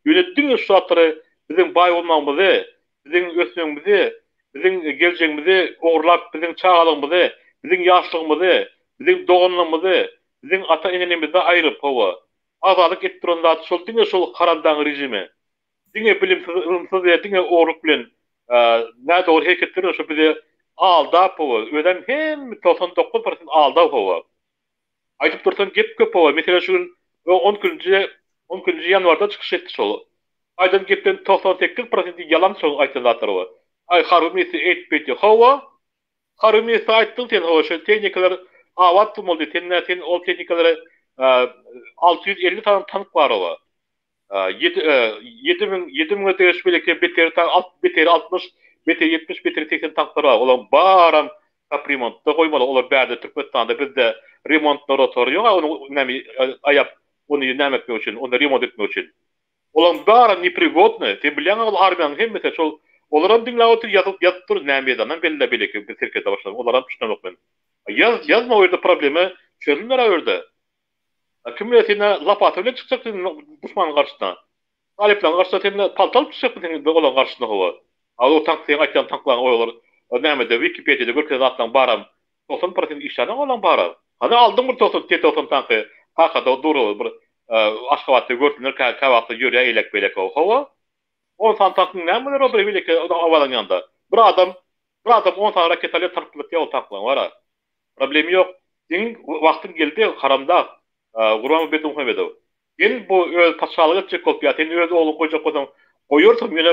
Ýöne diňe şu zatlary biziň baý bolmagymyzy, biziň ösmegimizi, biziň geljegimizi ogurlap biziň çagalygymyzy, biziň ýaşlygymyzy, biziň doganlygymyzy, biziň ata-enelerimizi aýryp hawa agzalyk edip duran zat şol diňe şol haramdagyň režimi. Diňe bilimsiz, ylymsyz we diňe ogurlyk bilen nädogry hereketler bilen şo bizi aldap hawa, özem hemme 99 prosent aldaw hawa. Aýdyp dursaň gep köp hawa, meselem şu gün on ikinji on ikinji ýanwarda çykyş etdi şol. Aýdan gepden 98 prosenti ýalan şol aýtýan zatlary hawa. Aý harby ministr eýtip beýtdi. Hawa, harby ministre aýtdyň sen hawa şo tehnikalar abat bolmaly diýip, sen nä sen ol tehnikalary 650 sany tank bar hawa. 7 7000 7000-e degeş beýleki beteri tank alt beteri 60, beteri 70, beteri 80 tanklar bar. Olaryň baram kapremontda goýmaly. Olar bärde Türkmenistanda bizde remontna rotory ýok ony näme aýap ony näme etmek üçin, ony remont etmek üçin. Olaryň baram neprigodny. Sen bilýäň ol armiýanyň hemmesi şol olaram diňläp otyr ýazyp ýazyp dur näme ýazanam belli beýleki bir serkerde başlap olaram düşünemok men. Ýaz ýazma o ýerde problema çözülmer o ýerde. Kim bilen sen lopata bilen çykjak sen duşmanyň garşysyna. Talyplaryň garşysyna sen palta alyp çykjakmy sen olaryň garşysyna hawa. A o tank seň aýtýan tanklaryň olar nämede wikipediýada görkezen zatlaryň baram 90 prosent işlänok olaryň baram. Hany aldyň bir 90 T 90 tanky kakada dur bir Aşgabatda görsünler kä wagtda ýörýär eýlek beýlek hawa. 10 sany tankyň näme bolar o bir beýleki owadan ýanda. Bir adam bir adam 10 sany raketa alýar tank bilen ol tanklaryň bara. Problemi ýok. Seň wagtyň geldi haramdag Gurbanguly Berdimuhamedow. Sen bu öz patyşalyk etjek bolup ýa sen öz ogluňy goýjak bolsaň goýarsyň ýöne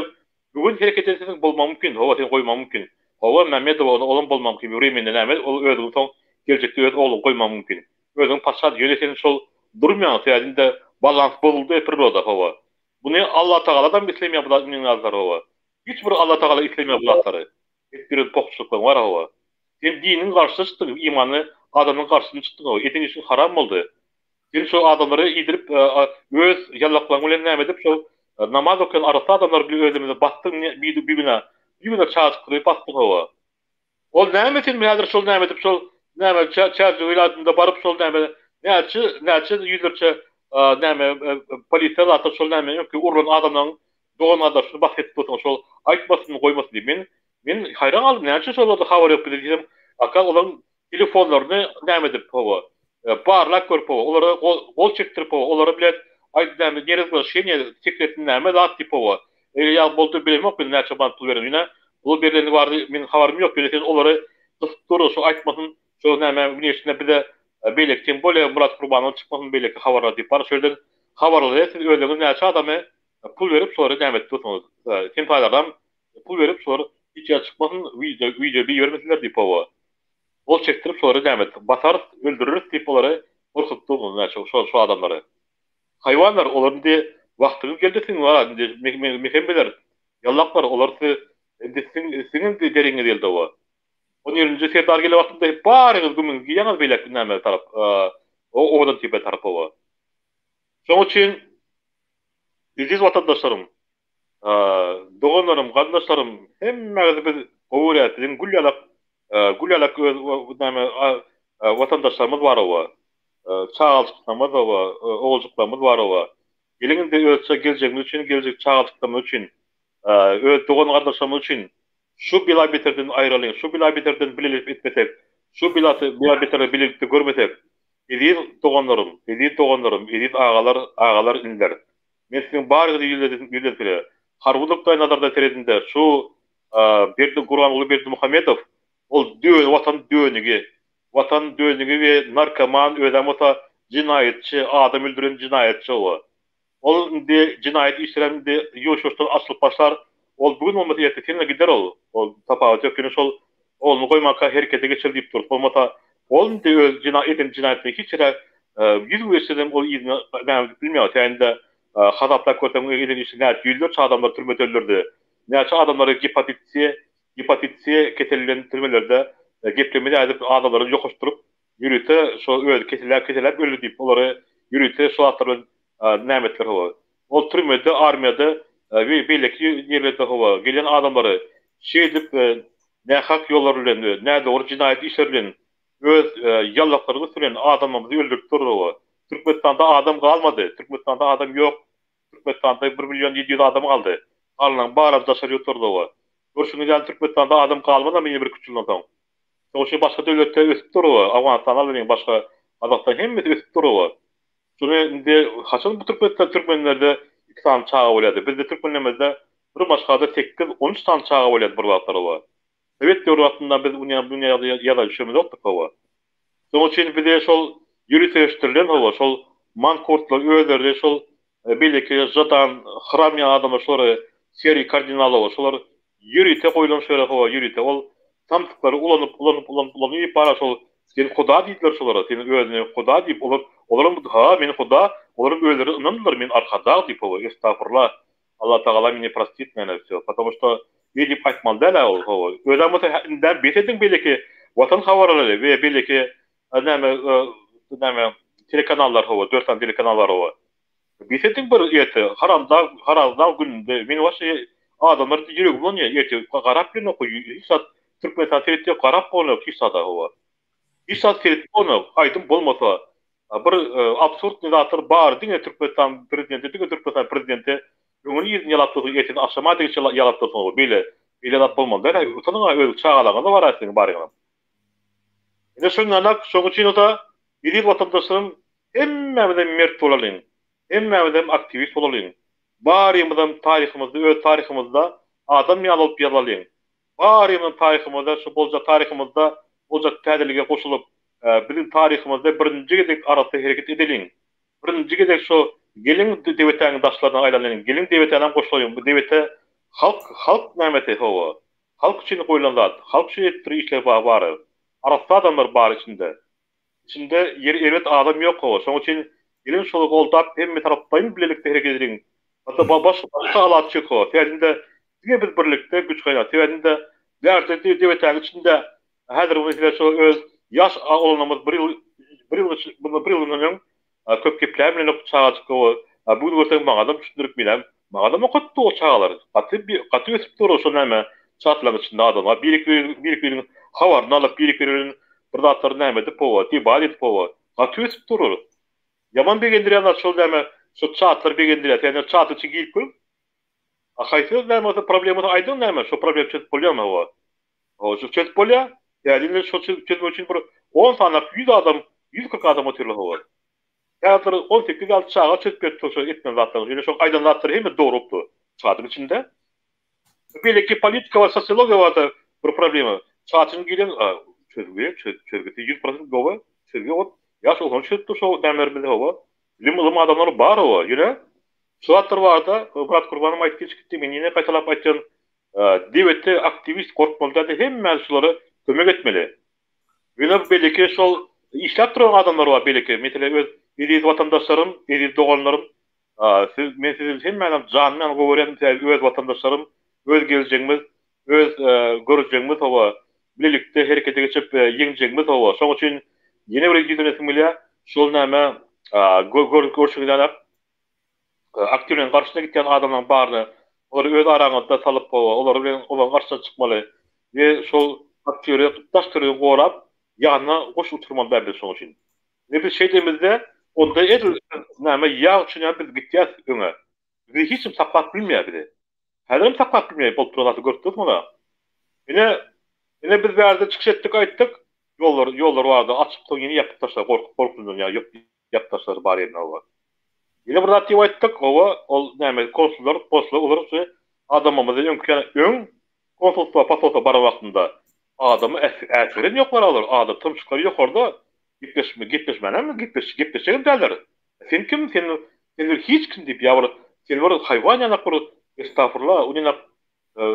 bu gün hereket etseň bolmagy mümkin hawa seni goýmagy mümkin hawa Mämmedowa ony olam bolmagy mümkin wremende näme ol özüňi soň geljekde öz ogluňy goýmagy mümkin özüň patyşa ýöne sen şol durmaýaň sebäbi indi balans bozuldy priroda hawa buny Allatagalada islemeýär bu zat indi zatlar hawa hiç bir Allatagala islemeýär bu zatlary edip ýören pohuçlyklaryň bar hawa sen diniň garşysyna çykdyň imanly adamyň garşysyna çykdyň hawa eden işiň haram boldy Sen şol adamlary iýdirip öz ýallaklaryň bilen näme edip şol namaz okaýan arassa adamlary bile özümize basdyň bigünä bigünä çagajyklary basdyň hawa. Ol näme sen häzir şol näme edip şol näme Çärjew welaýatynda baryp şol näme näçe näçe ýüzlerçe näme polisiýa zatlar şol näme öňki urlan adamlaryň dogan gardaşyny basyp edip dursuň şol aýtmasyn goýmasyn diýip men men haýran galdym näme üçin şolarda habar ýok bize diýsem aka olaryň telefonlaryny näme edip hawa, barlap görüp hawa, olara gol çekdirip hawa, olara bilet aýt näme ne razglaşeniýe sekretni näme zat diýip hawa, eger ýa boldy bilemok men näçe manat pul beren ýöne pul berleni bardy meniň habarym ýok ýöne sen olary gysyp dur şo aýtmasyn şo näme wneşine bize beýleki tem bolýa Myrat Kurbanow çykmasyn beýleki habarlar diýip bar şo ýerden habarlary siz özüňiz näçe adamy pul berip şolary näme edip dursuňyz sen paýlardan Pul berip şolar hiç ýere çykmasyn wideo wideo bibermesinler diýip hawa. Gol çekdirip şolary näme basarys öldüreris diýip olary gorkuzyp durdyňyz näçe şo şo adamlary. Haýwanlar olar indi wagtyňyz geldi siziň wara indi mehembeler ýallaklar olar siz indi siziň siziň indi deriňiz geldi hawa. On birinji serdar gelen wagtynda baryňyz gümüňizi giýäňiz beýläk näme tarap owadan tepe tarap hawa. Şoň üçin eziz watandaşlarym Doganlarym, garyndaşlarym, hemmäňizi biz gowy görýäris. Biziň gül ýalak, gül ýalak öz näme watandaşlarymyz bar oba. Çagaljyklarymyz oba, oguljyklarymyz bar oba. Geliň indi özçe geljegimiz üçin, geljek çagaljyklarymyz üçin, öz dogan-garyndaşlarymyz üçin şu bela-beterden aýralyň, şu bela-beterden bilelik etmesek, şu bela-beteri bilelikde görmesek, eziz doganlarym, eziz doganlarym, eziz agalar, agalar, iniler, Men siziň baryňyzy ýüzlenip harby nukdaý nazardan seredinde şu Berdi Gurbanguly Berdimuhamedow ol dö watan dönügi watan dönügi we narkoman özem bolsa jenaýatçy adam öldüren jenaýatçy o. Ol indi jenaýat işlerem indi ýuwaş ýuwaşdan açylyp başlar ol bu gün bolmasa erte sen gider ol ol tapawut ýok ýöne şol Ogluny goýmanka herekete geçir diýip dur. Bolmasa ol indi öz jina eden jenaýatyny hiç ýere 100 gün geçsedem ol yzyna näme edip bilmeýär. Sen indi hasaplap görseň eden işi näçe ýüzlerçe adamlary türmede öldürdi. Näçe adamlary gepatit C, gepatit C keseli bilen türmelerde geplemeli edip adamlary ýokaşdyryp ýörite şo özi keselläp keselläp öldi diýip olary ýörite şo zatlar bilen näme etdiler hawa. Ol türmede, armiýada we beýleki ýerlerde hawa gelýän adamlary şeýdip nähak ýollar bilen we nädogry jenaýat işler bilen öz ýallaklarynyň üsti bilen adamlarymyzy öldürip dur hawa. Türkmenistanda adam galmady. Türkmenistanda adam ýok. Türkmenistanda bir 1 700 adam galdy. Galanlaryň baram daşary ýurtlarda hawa. Görşüňiz ýaly Türkmenistanda adam galmazam ýene birküç ýyldan soň. Şonuň üçin başga döwletler ösüp dur hawa. Owganystan alalyň başga Gazagystan hemmesi ösüp dur hawa. Şuny indi haçan bu Türkmenistan türkmenlerde iki sany çaga bolýardy. Bizde türkmenlerimizde bir maşgalada sekiz, on üç sany çaga bolýardy bir wagtlar hawa. Sowet döwri wagtynda biz unýa bunýa ýagdaýa düşemizokdyk hawa. Şonuň üçin bize şol ýöriteleşdirilen hawa şol mankurtlar özleri şol beýleki Žadan, Hram ýaly adamlar şolary Sergey Kardinalowa şolar Ýörite goýlan şöyle hawa ýörite ol samsyklary ulanyp ulanyp ulanyp ulanyp bara şol sen huda diýdiler şolara sen özüne huda diýip olar olaram ha men huda olaram özleri ynandylar men arkadag diýip hawa estagfurla Allah tagala meni prostit meni wsё потому что beý diýip aýtmaly dälä ol hawa özem bolsa indem bes ediň beýleki watan habarlary we beýleki näme näme telekanallar hawa dört sany telekanal bar hawa Bes ediň bir erte haramdag haramdag gününde men waşe adamlar ýüregim bulanýar erte garap bilenok hiç zat Türkmenistan seretjek garap bolanok hiç zada hawa hiç zat seretip bolanok aýdym bolmasa bir absurdnyý zatlar bar diňe Türkmenistan prezidenti diňe Türkmenistan prezidenti öňüni yzyny ýalap dursun erteden agşama degiçe ýalap dursun hawa beýle beýle zat bolmaly däl utanyň öz çagalaryňyz bar siziň baryňyzyň ine şundan şoň üçin ota eziz watandaşlarym Hemmämizem mert bolalyň. Hemmämizem aktiwist bolalyň. Barymyzam taryhymyzda öz taryhymyzda adam ýaly bolup ýazalyň. Barymyzam taryhymyzda şu boljak taryhymyzda boljak täzelige goşulyp biziň taryhymyzda birinji gezek arassa hereket edeliň. Birinji gezek şu Geliň DWT-niň daşlaryna aýlanalyň. Geliň DWT-nem goşulalyň. Bu DWT halk halk nämesi hawa. Halk üçin goýlan zat. Halk üçin edip duran işler bar bary. Arassa adamlar bar içinde. Içinde ýeri erbet adam ýok hawa. Şoň üçin geliň şony goldap hemme taraplaýyn bilelikde hereket edeliň. Hatda başga alaç ýok hawa. Sebäbinde diňe biz birlikde güç gaýnat. Sebäbinde bärde DWT-niň içinde häzir meselem şo öz ýaş oglanlarymyz bir ýyl bir ýyl mundan bir ýyl mundan öň Köp gepläýen bilenok çagajyk gowy. A bu gün görseň maňadam düşündirip menem maňadam okatdy o çagalar. Gaty gaty ösüp dur şo näme çatlaň içinde adam. A bir bir biriň habaryny alyp bir biriniň bir zatlary näme edip hawa debat edip hawa. Gaty ösüp dur. Ýaman begendirýän zat şol näme şo çatlar begendirýär. Sen çat içi girip gör. A haýsy näme bolsa problemasyny aýdyň näme şo problema çözüp bolýarmy hawa. Hawa şo çözüp bolýar. Täze şo çözmek üçin bir on sany 100 adam 140 adam otyrlar hawa. Häzir 18 ýaly çaga çözüp beripdir şo etmeli zatlaryny. Ýöne şo aýdan zatlary hemme dogry bolupdyr çadyň içinde. Beýleki politika we sosiologiýa barada bir problema. Çatyň giren çözgüdi, çözgüsi 100% gowy, çözgü ot. Ýaş oglan çözüpdir şo nämelerimizi hawa. Bilim ylym adamlary bar hawa. Ýöne şu zatlar barada Myrat Gurbanow aýtdy geçip men ýene gaýtalap aýtýan Debetde aktiwist gorkmaly däldi hemmämiz şulara kömek etmeli. Ýöne beleki şol işläp duran adamlar bar beleki meselem öz eziz watandaşlarym eziz doganlarym siz men sizi hemmäňizem janym ýaly gowy görýän sebäbi öz watandaşlarym öz geljegimiz öz görjegimiz hawa bilelikde herekete geçip ýeňjegimiz hawa şoň üçin ýene bir ýüzlenesim gelýär şol näme görşüňiz ýaly Aktiwligiň garşysyna gitýän adamlaryň baryny olary öz araňyzda salyp hawa olary bilen olaryň garşysyna çykmaly we şol aktiwleri daş töweregi gorap ýanyna goş uçurmaly däl biz şoň üçin. Ine biz şeýdemizde onda edil näme ýag üçin ýaly biz gitýäs öňe. Bizi hiç kim saklap bilmeýär bizi. Häzirem saklap bilmeýär bolup duran zady görüp dursuňyz-a. Ine ine biz bärde çykyş etdik aýtdyk ýollar ýollar barada açyp soň ýene ýapyp taşlar gorkup gorkundan ýa ýok ýapyp taşlar bar ýerine oba. Ýene bir zat diýip aýtdyk, oba ol näme konsullar, posllar olar şu adamymyzy öňki ýaly öň konsulstwa, posolstwa baran wagtynda adamy äsgeren ýoklar olar, adam tumşuklary ýokarda gepleşme gepleşmänem gepleş gepleşjegem däldir. Sen kim sen sen bir hiç kim diýip ýa bir sen bir haýwan ýanak bir estagfurullah ony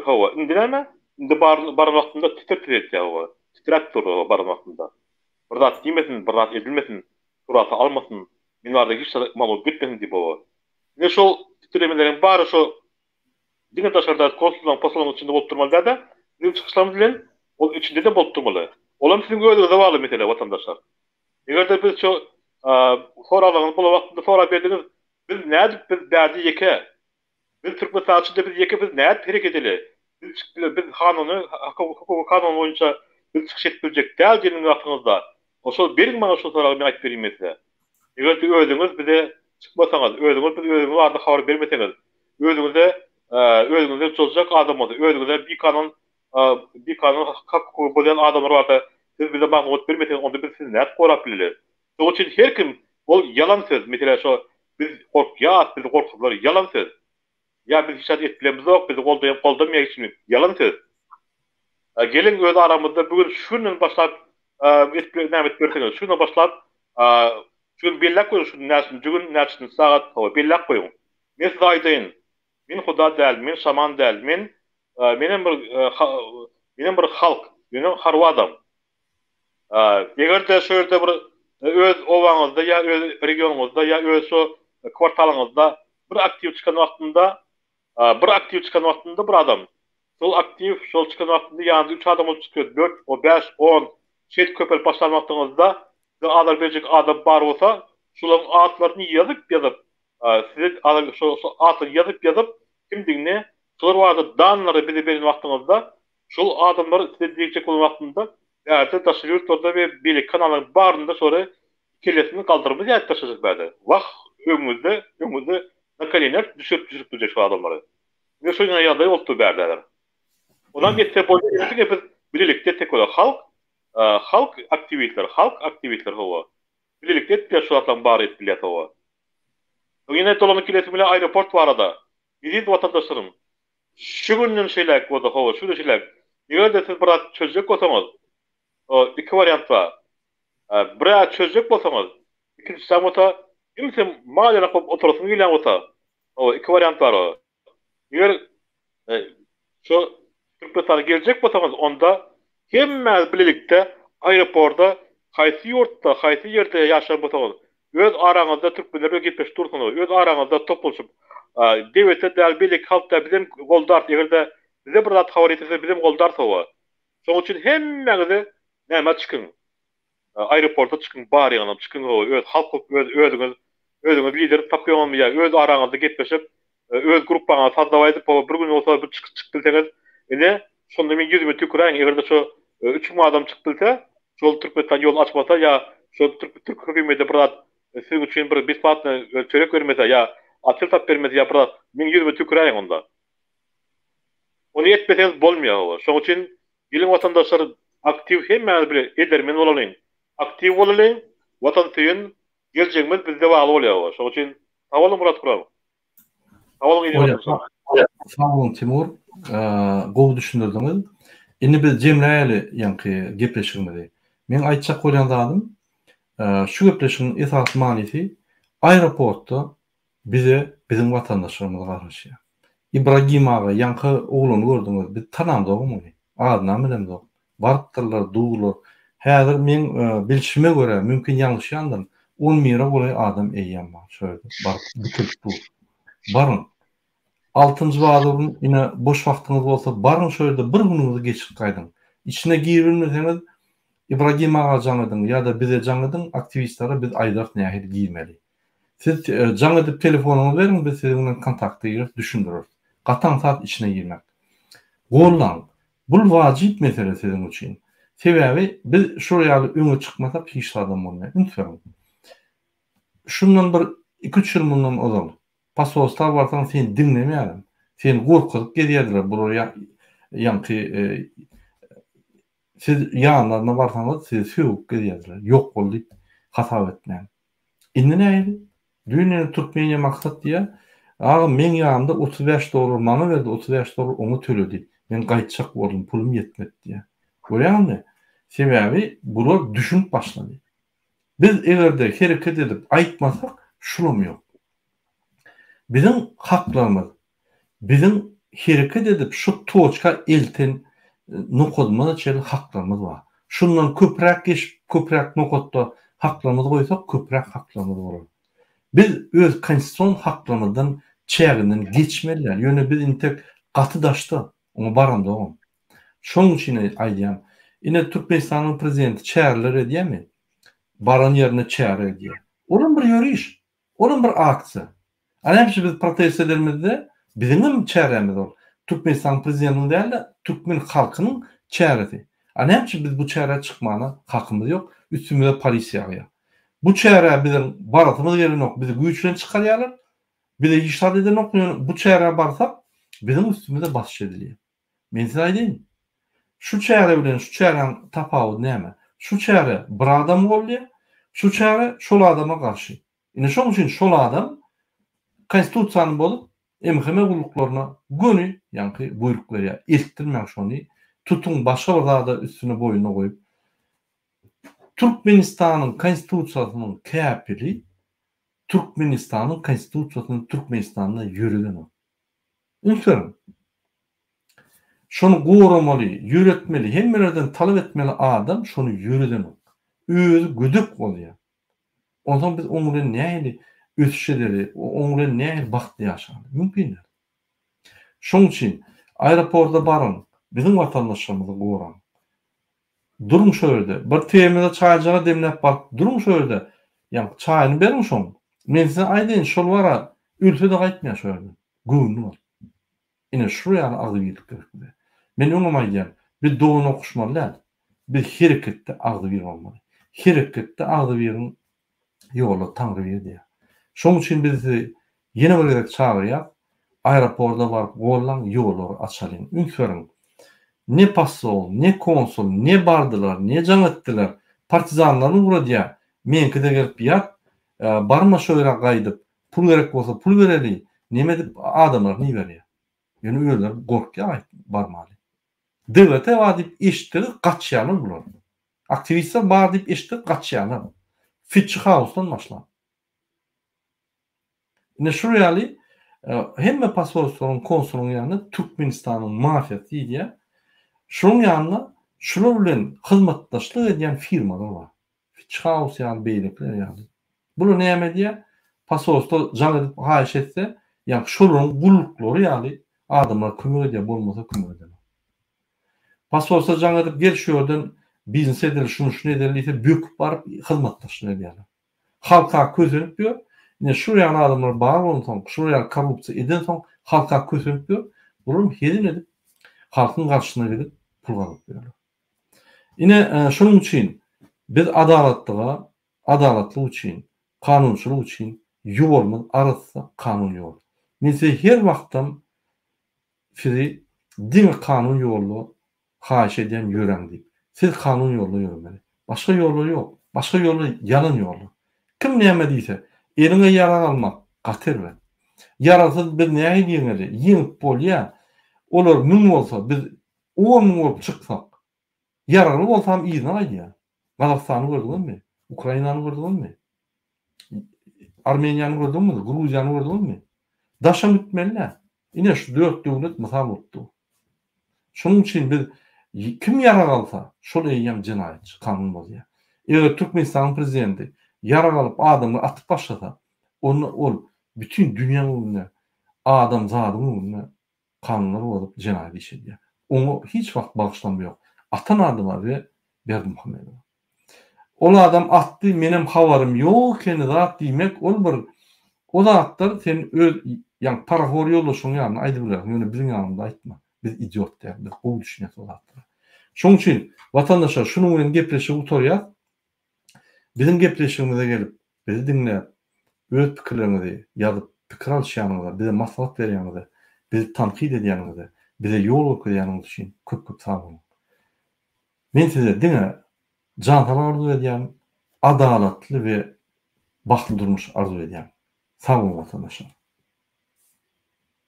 hawa indi näme indi bar baran wagtynda titir titir etýär hawa titräp dur hawa baran wagtynda. Bir zat diýmesin, bir zat edilmesin, surata almasyn, men barada hiç zat maglumat gitmesin diýip oba. Ine şol titremeleriň bary şo diňe daşarda konsullaryň, posollaryň içinde bolup durmaly däl-de, biziň çykyşlarymyz bilen ol içinde-de bolup durmaly. Olam siziň özüňize bagly mesele, watandaşlar. Eger-de biz şo soraglaryňyz bolan wagtynda sorap berdiňiz, biz nädip biz bärde ýeke, Biz Türkmenistan içinde biz ýeke biz nädip hereket edeli? Biz çykyp biler, biz kanuny, hukuky kanun boýunça biz çykyş edip biljek däl diýen wagtyňyzda, şol beriň maňa şol soragy men aýdyp berýin men size. Eger-de özüňiz bize çykmasaňyz, özüňiz biz özüňiz barada habar bermeseňiz, özüňize özüňize çozjak adam bolsa, özüňize bikanun bikanun hak hukugy bozýan adamlar barada siz bize maglumat bermeseňiz, onda biz sizi nädip gorap bileli? Şonuň üçin her kim ol ýalan söz, meselem şo biz gorkýas, bizi gorkuzdylar ýalan söz. Ýa biz hiç zat edip bilemizok, bizi goldaýan goldamaýar hiç kim ýalan söz. Geliň öz aramyzda bu gün şu günden başlap edip näme edip berseňiz, şu günden başlap şu gün belläp goýuň şu näçinji gün, näçinji sagat, hawa belläp goýuň. Men size aýdaýyn, men huda däl, men şaman däl, men menem bir menem bir halk, menem harby adam. Eger-de şu ýerde bir öz obaňyzda ýa öz regionyňyzda ýa öz şu kwartalyňyzda bir aktiw çykan wagtynda, bir aktiw çykan wagtynda bir adam, şol aktiw şol çykan wagtynda ýanynda üç adam bolup çykýar, dört, o bäş, on, şeýdip köpelip başlan wagtyňyzda size azar berjek adam bar bolsa, şolaryň atlaryny ýazyp-ýazyp, size şo atlary ýazyp-ýazyp kimdigini, şolar barada danlary bize beren wagtyňyzda, Şol adamlar size degjek bolan wagtynda bärde daşary ýurtlarda we beýleki kanallaryň barynda şolary kellesini galdyrmaz ýaly taşlajak bärde. Wah öňüňizde öňüňizde na kolenýak düşürip düşürip biljek şol adamlary. Ine şo ýaly ýagdaý bolupdyr bärde häzir. Onam etse bolýar ýöne diňe biz bilelikde etsek bolar. Halk halk aktiwistler halk aktiwistler hawa. Bilelikde edip bilýär şu zatlaryň bary edip bilýäs hawa. Ýene dolanyp gelesim gelýär aeroport barada. Eziz watandaşlarym Şu günden şeýläk bolsa, hawa, şu günden şeýläk, eger-de siz bir zat çözjek bolsaňyz, iki wariant bar. Bir-ä çözjek bolsaňyz, ikinjisi bolsa. Kimse mal ýanak bolup oturasyň gelýän bolsa, hawa, iki wariant bar. Eger şu Türkmenistana geljek bolsaňyz, onda hemmäňiz bilelikde aeroporda haýsy ýurtda, haýsy ýerde ýaşaýan bolsaňyz, öz araňyzda türkmenler bilen gepleşip dursuňyz, öz araňyzda toplanşyp, döwletde däl, beýleki halk däl, bizem goldarys, eger-de bize bir zat habar ýetirse, bizem goldarys hawa. Şonuň üçin hemmäňizi nämä çykyň, Aeroporta çykyň baryňyzam çykyň hawa öz halk bolup öz özüňiz özüňiz lider tapýaňyzmy ýa öz araňyzda gepleşip öz gruppaňyzy sazlap aýdyp hawa bir gün bolsa bir çykyp çykyp bilseňiz ine şonda meň ýüzüme tüküräýiň egerde şo 3000 adam çykyp bilse şol Türkmenistan ýol açmasa ýa şol türk türk hökümeti bir zat siziň üçin bir besplatny çörek bermese ýa otel tapyp bermese ýa bir zat meň ýüzüme tüküräýiň onda ony etmeseňiz bolmaýar hawa şoň üçin Geliň watandaşlar aktiw hemmämiz bile edermen bolalyň aktiw bolalyň watan söýen geljegimiz bizde bagly bolýar şoň üçin sag boluň Myrat Kural sag boluň eziz watandaşlar. Sag boluň Timur gowy düşündirdiňiz. Indi biz jemläýeli ýaňky gepleşigimizi. Meň aýtjak bolýan zadym şu gepleşigiň esasy manysy aeroportda Bize biziň watandaşlarymyz garaşýar. Ibragim aga, ýaňky oglany gördüňiz, biz tanamzogam ony, adynam bilemzok. Barypdyrlar, durlar. Häzir meň bilşime görä, mümkin ýalňyşýandyryn, on bire golaý adam eýýäm bar şo ýerde, baryp dikilip dur. Baryň. Altynjy bazar gün ine boş wagtyňyz bolsa baryň şo ýerde bir günüňizi geçirip gaýdyň. Içine giribilmeseňiz Ibragim aga jaň ediň ýa-da bize jaň ediň, aktiwistlere biz aýdarys nähili girmeli. Siz jaň edip telefonyňyzy beriň biz siziň bilen kontakta gireris düşündireris. Gaty aňsat içine girmek. Gollaň. Bul wajyp mesele siziň üçin. Sebäbi biz şul ýaly öňe çykmasak hiç zadam bolmaýar. Üns beriň. Şundan bir iki-üç ýyl mundan ozal posolstwa barsaň seni diňlemeýärem. Seni gorkuzyp gezýärdiler bular ýaňky siz ýanlaryna barsaňyz sizi sögüp gezýärdiler. Ýok bol diýip hasap etmän. Indi nähili? Düýn ýene Türkmeniýa maksat diýýär. Agam meň ýanymda 35 dollar maňa berdi, 35 dollar oňa töledi. Men gaýtjak boldum, pulum ýetmedi diýýär. Görýäňizmi? Sebäbi bular düşünip başlady. Biz egerde hereket edip aýtmasak, şulam ýok. Biziň haklarymyz Biziň hereket edip şu toçka elten nokadymyza çenli haklarymyz bar. Şundan köpräk geçip köpräk nokatda haklarymyzy goýsak köpräk haklarymyz bolar. Biz öz konstitusion haklarymyzdan çäginden geçmeli däl. Ýöne biz intek gaty daşda, oňa baramzogam. Şonuň üçin aýdýan, ine Türkmenistanyň prezidenti çäreler edýärmi? Baran ýerinde çäre edýär. Olam bir ýöriş. Olam bir aksiýa. A näme üçin biz protest edenimizde biziňem çärämiz ol. Türkmenistanyň prezidentiniň däl-de, türkmen halkynyň çäresi. A näme üçin biz bu çärä çykmana hakymyz ýok, üstümize polisiýa ýagýar. Bu çärä biziň barasymyz gelenok, bizi güýç bilen çykarýarlar. Bize hiç zat edenok, ýöne bu çärä barsak biziň üstümize basyş edilýär. Men size aýdaýyn. Şu çäre bilen şu çäräň tapawudy näme? Şu çäre bir adamy goldaýar, şu çäre şol adama garşy. Ine şoň üçin şol adam konstitusiýany bozup MHM gulluklaryna göni ýaňky buýruk berýär. Eltdirmäň şony, tutuň başga bir zada üstüne boýnuna goýup. Türkmenistanyň konstitusiýasynyň käpili Türkmenistanyň konstitusiýasyny Türkmenistanda ýöredenok. Üns beriň. Şony goramaly, ýöretmeli, hemmelerden talap etmeli adam şony ýöredenok. Özi gödek bolýar. Onsoň biz oň bilen nähili ösüş edeli, oň bilen nähili bagtly ýaşaly? Mümkin däl. Şoň üçin aeroporta baryň, biziň watandaşlarymyzy goraň. Duruň şo ýerde. Bir temize çaýjyga demläp baryp duruň şo ýerde. Ýaňky çaýyny beriň şoň. Men size aýdaýyn, şol bara ölse-de gaýtmaýar şo ýerden. Göwnüni alyp. Ine şul ýaly agzybirlik gerek bize. Men öňem aýdýan, biz dogan okuşmaly däl. Biz hereketde agzybir bolmaly. Hereketde agzybiriň ýoly Taňry bir diýýär. Şoň üçin biz sizi ýene bir gezek çagyrýas, aeroporda baryp gollaň, ýollary açalyň. Üns beriň. Ne posol, ne konsul, ne bardylar, ne jaň etdiler. Partizanlaryny ugradýar. Meňkide gelip ýat, barma şo ýere gaýdyp, pul gerek bolsa pul bereli, neme edip adamlaryny iberýär. Ýöne özleri gorkýar gaýdyp barmaly. DWT bar diýip eşitdigi gaçýarlar bular. Aktiwistler bar diýip eşitdigi gaçýarlar. Fitçi House-dan başlap. Ine şul ýaly hemme posolstwalaryň, konsulyň ýanynda Türkmenistanyň mafiýasy diýilýär. Şonuň ýanynda şular bilen hyzmatdaşlyk edýän firmalar bar. Fitch House ýaly beýlekiler ýaly. Bular näme edýär? Posolstwa jaň edip haýyş etse, ýa şolaryň gulluklary ýaly adamlar kömek edýär, bolmasa kömek edenok. Posolstwa jaň edip gel şu ýerden biznes edeli, şuny şuny edeli diýse böküp baryp hyzmatdaşlyk edýärler. Halka kösenip ýör. Ine şular ýaly adamlar bar bolansoň, şular ýaly korrupsiýa edensoň halka kösenip ýör. Bularam hezil edip halkyň garşysyna gidip pul gazanyp ýörler. Ine şonuň üçin biz adalatlyga, adalatlyk üçin, kanunçylyk üçin ýolumyz arassa kanun ýol. Men size her wagtam sizi diňe kanun ýolda haýyş edýän ýöräň diýip. Siz kanun ýolda ýöremeli. Başga ýollar ýok. Başga ýollar ýalan ýollar. Kim näme diýse, eliňe ýarag almak gaty erbet. Ýaragsyz biz nähili ýeňeli? Ýeňip bolýa. Olar müň bolsa, biz 10 müň bolup çyksak, ýaragly bolsam yzyna gaýdýar. Gazagystany gördüňizmi? Ukrainany gördüňizmi? Armeniýany gördüňizmi? Gruziýany gördüňizmi? Daşam gitmeli-dä. Ine şu dört döwlet mysal bolup dur. Şonuň üçin biz kim ýarag alsa, şol eýýäm jenaýatçy, kanun bozýar. Eger Türkmenistanyň prezidenti ýarag alyp adamlary atyp başlasa, onda ol bütin dünýäň öňünde, adamzadyň öňünde kanunlary bozup jenaýat iş edýär. Oňa hiç wagt bagyşlanma ýok. Atan adama we Berdimuhamedowa. Ol adam atdy menem habarym ýok ekeni zat diýmek ol bir o zatlar sen öz ýaňky parahor ýoldaşyň ýanynda aýdybilersiň ýöne biziň ýanymyzda aýtma. Biz idiot däl biz gowy düşünýäs o zatlara. Şoň üçin watandaşlar şunuň bilen gepleşigi gutarýas. Biziň gepleşigimize gelip, bizi diňläp, öz pikirleriňizi ýazyp, pikir alyşýanyňyza, bize maslahat berýäniňize, bizi tankyt edýäniňize, bize ýol görkezýäniňiz üçin köp-köp sag boluň. Men size diňe jan saglyk arzuw edýän, adalatly we bagtly durmuş arzuw edýän. Sag boluň watandaşlar.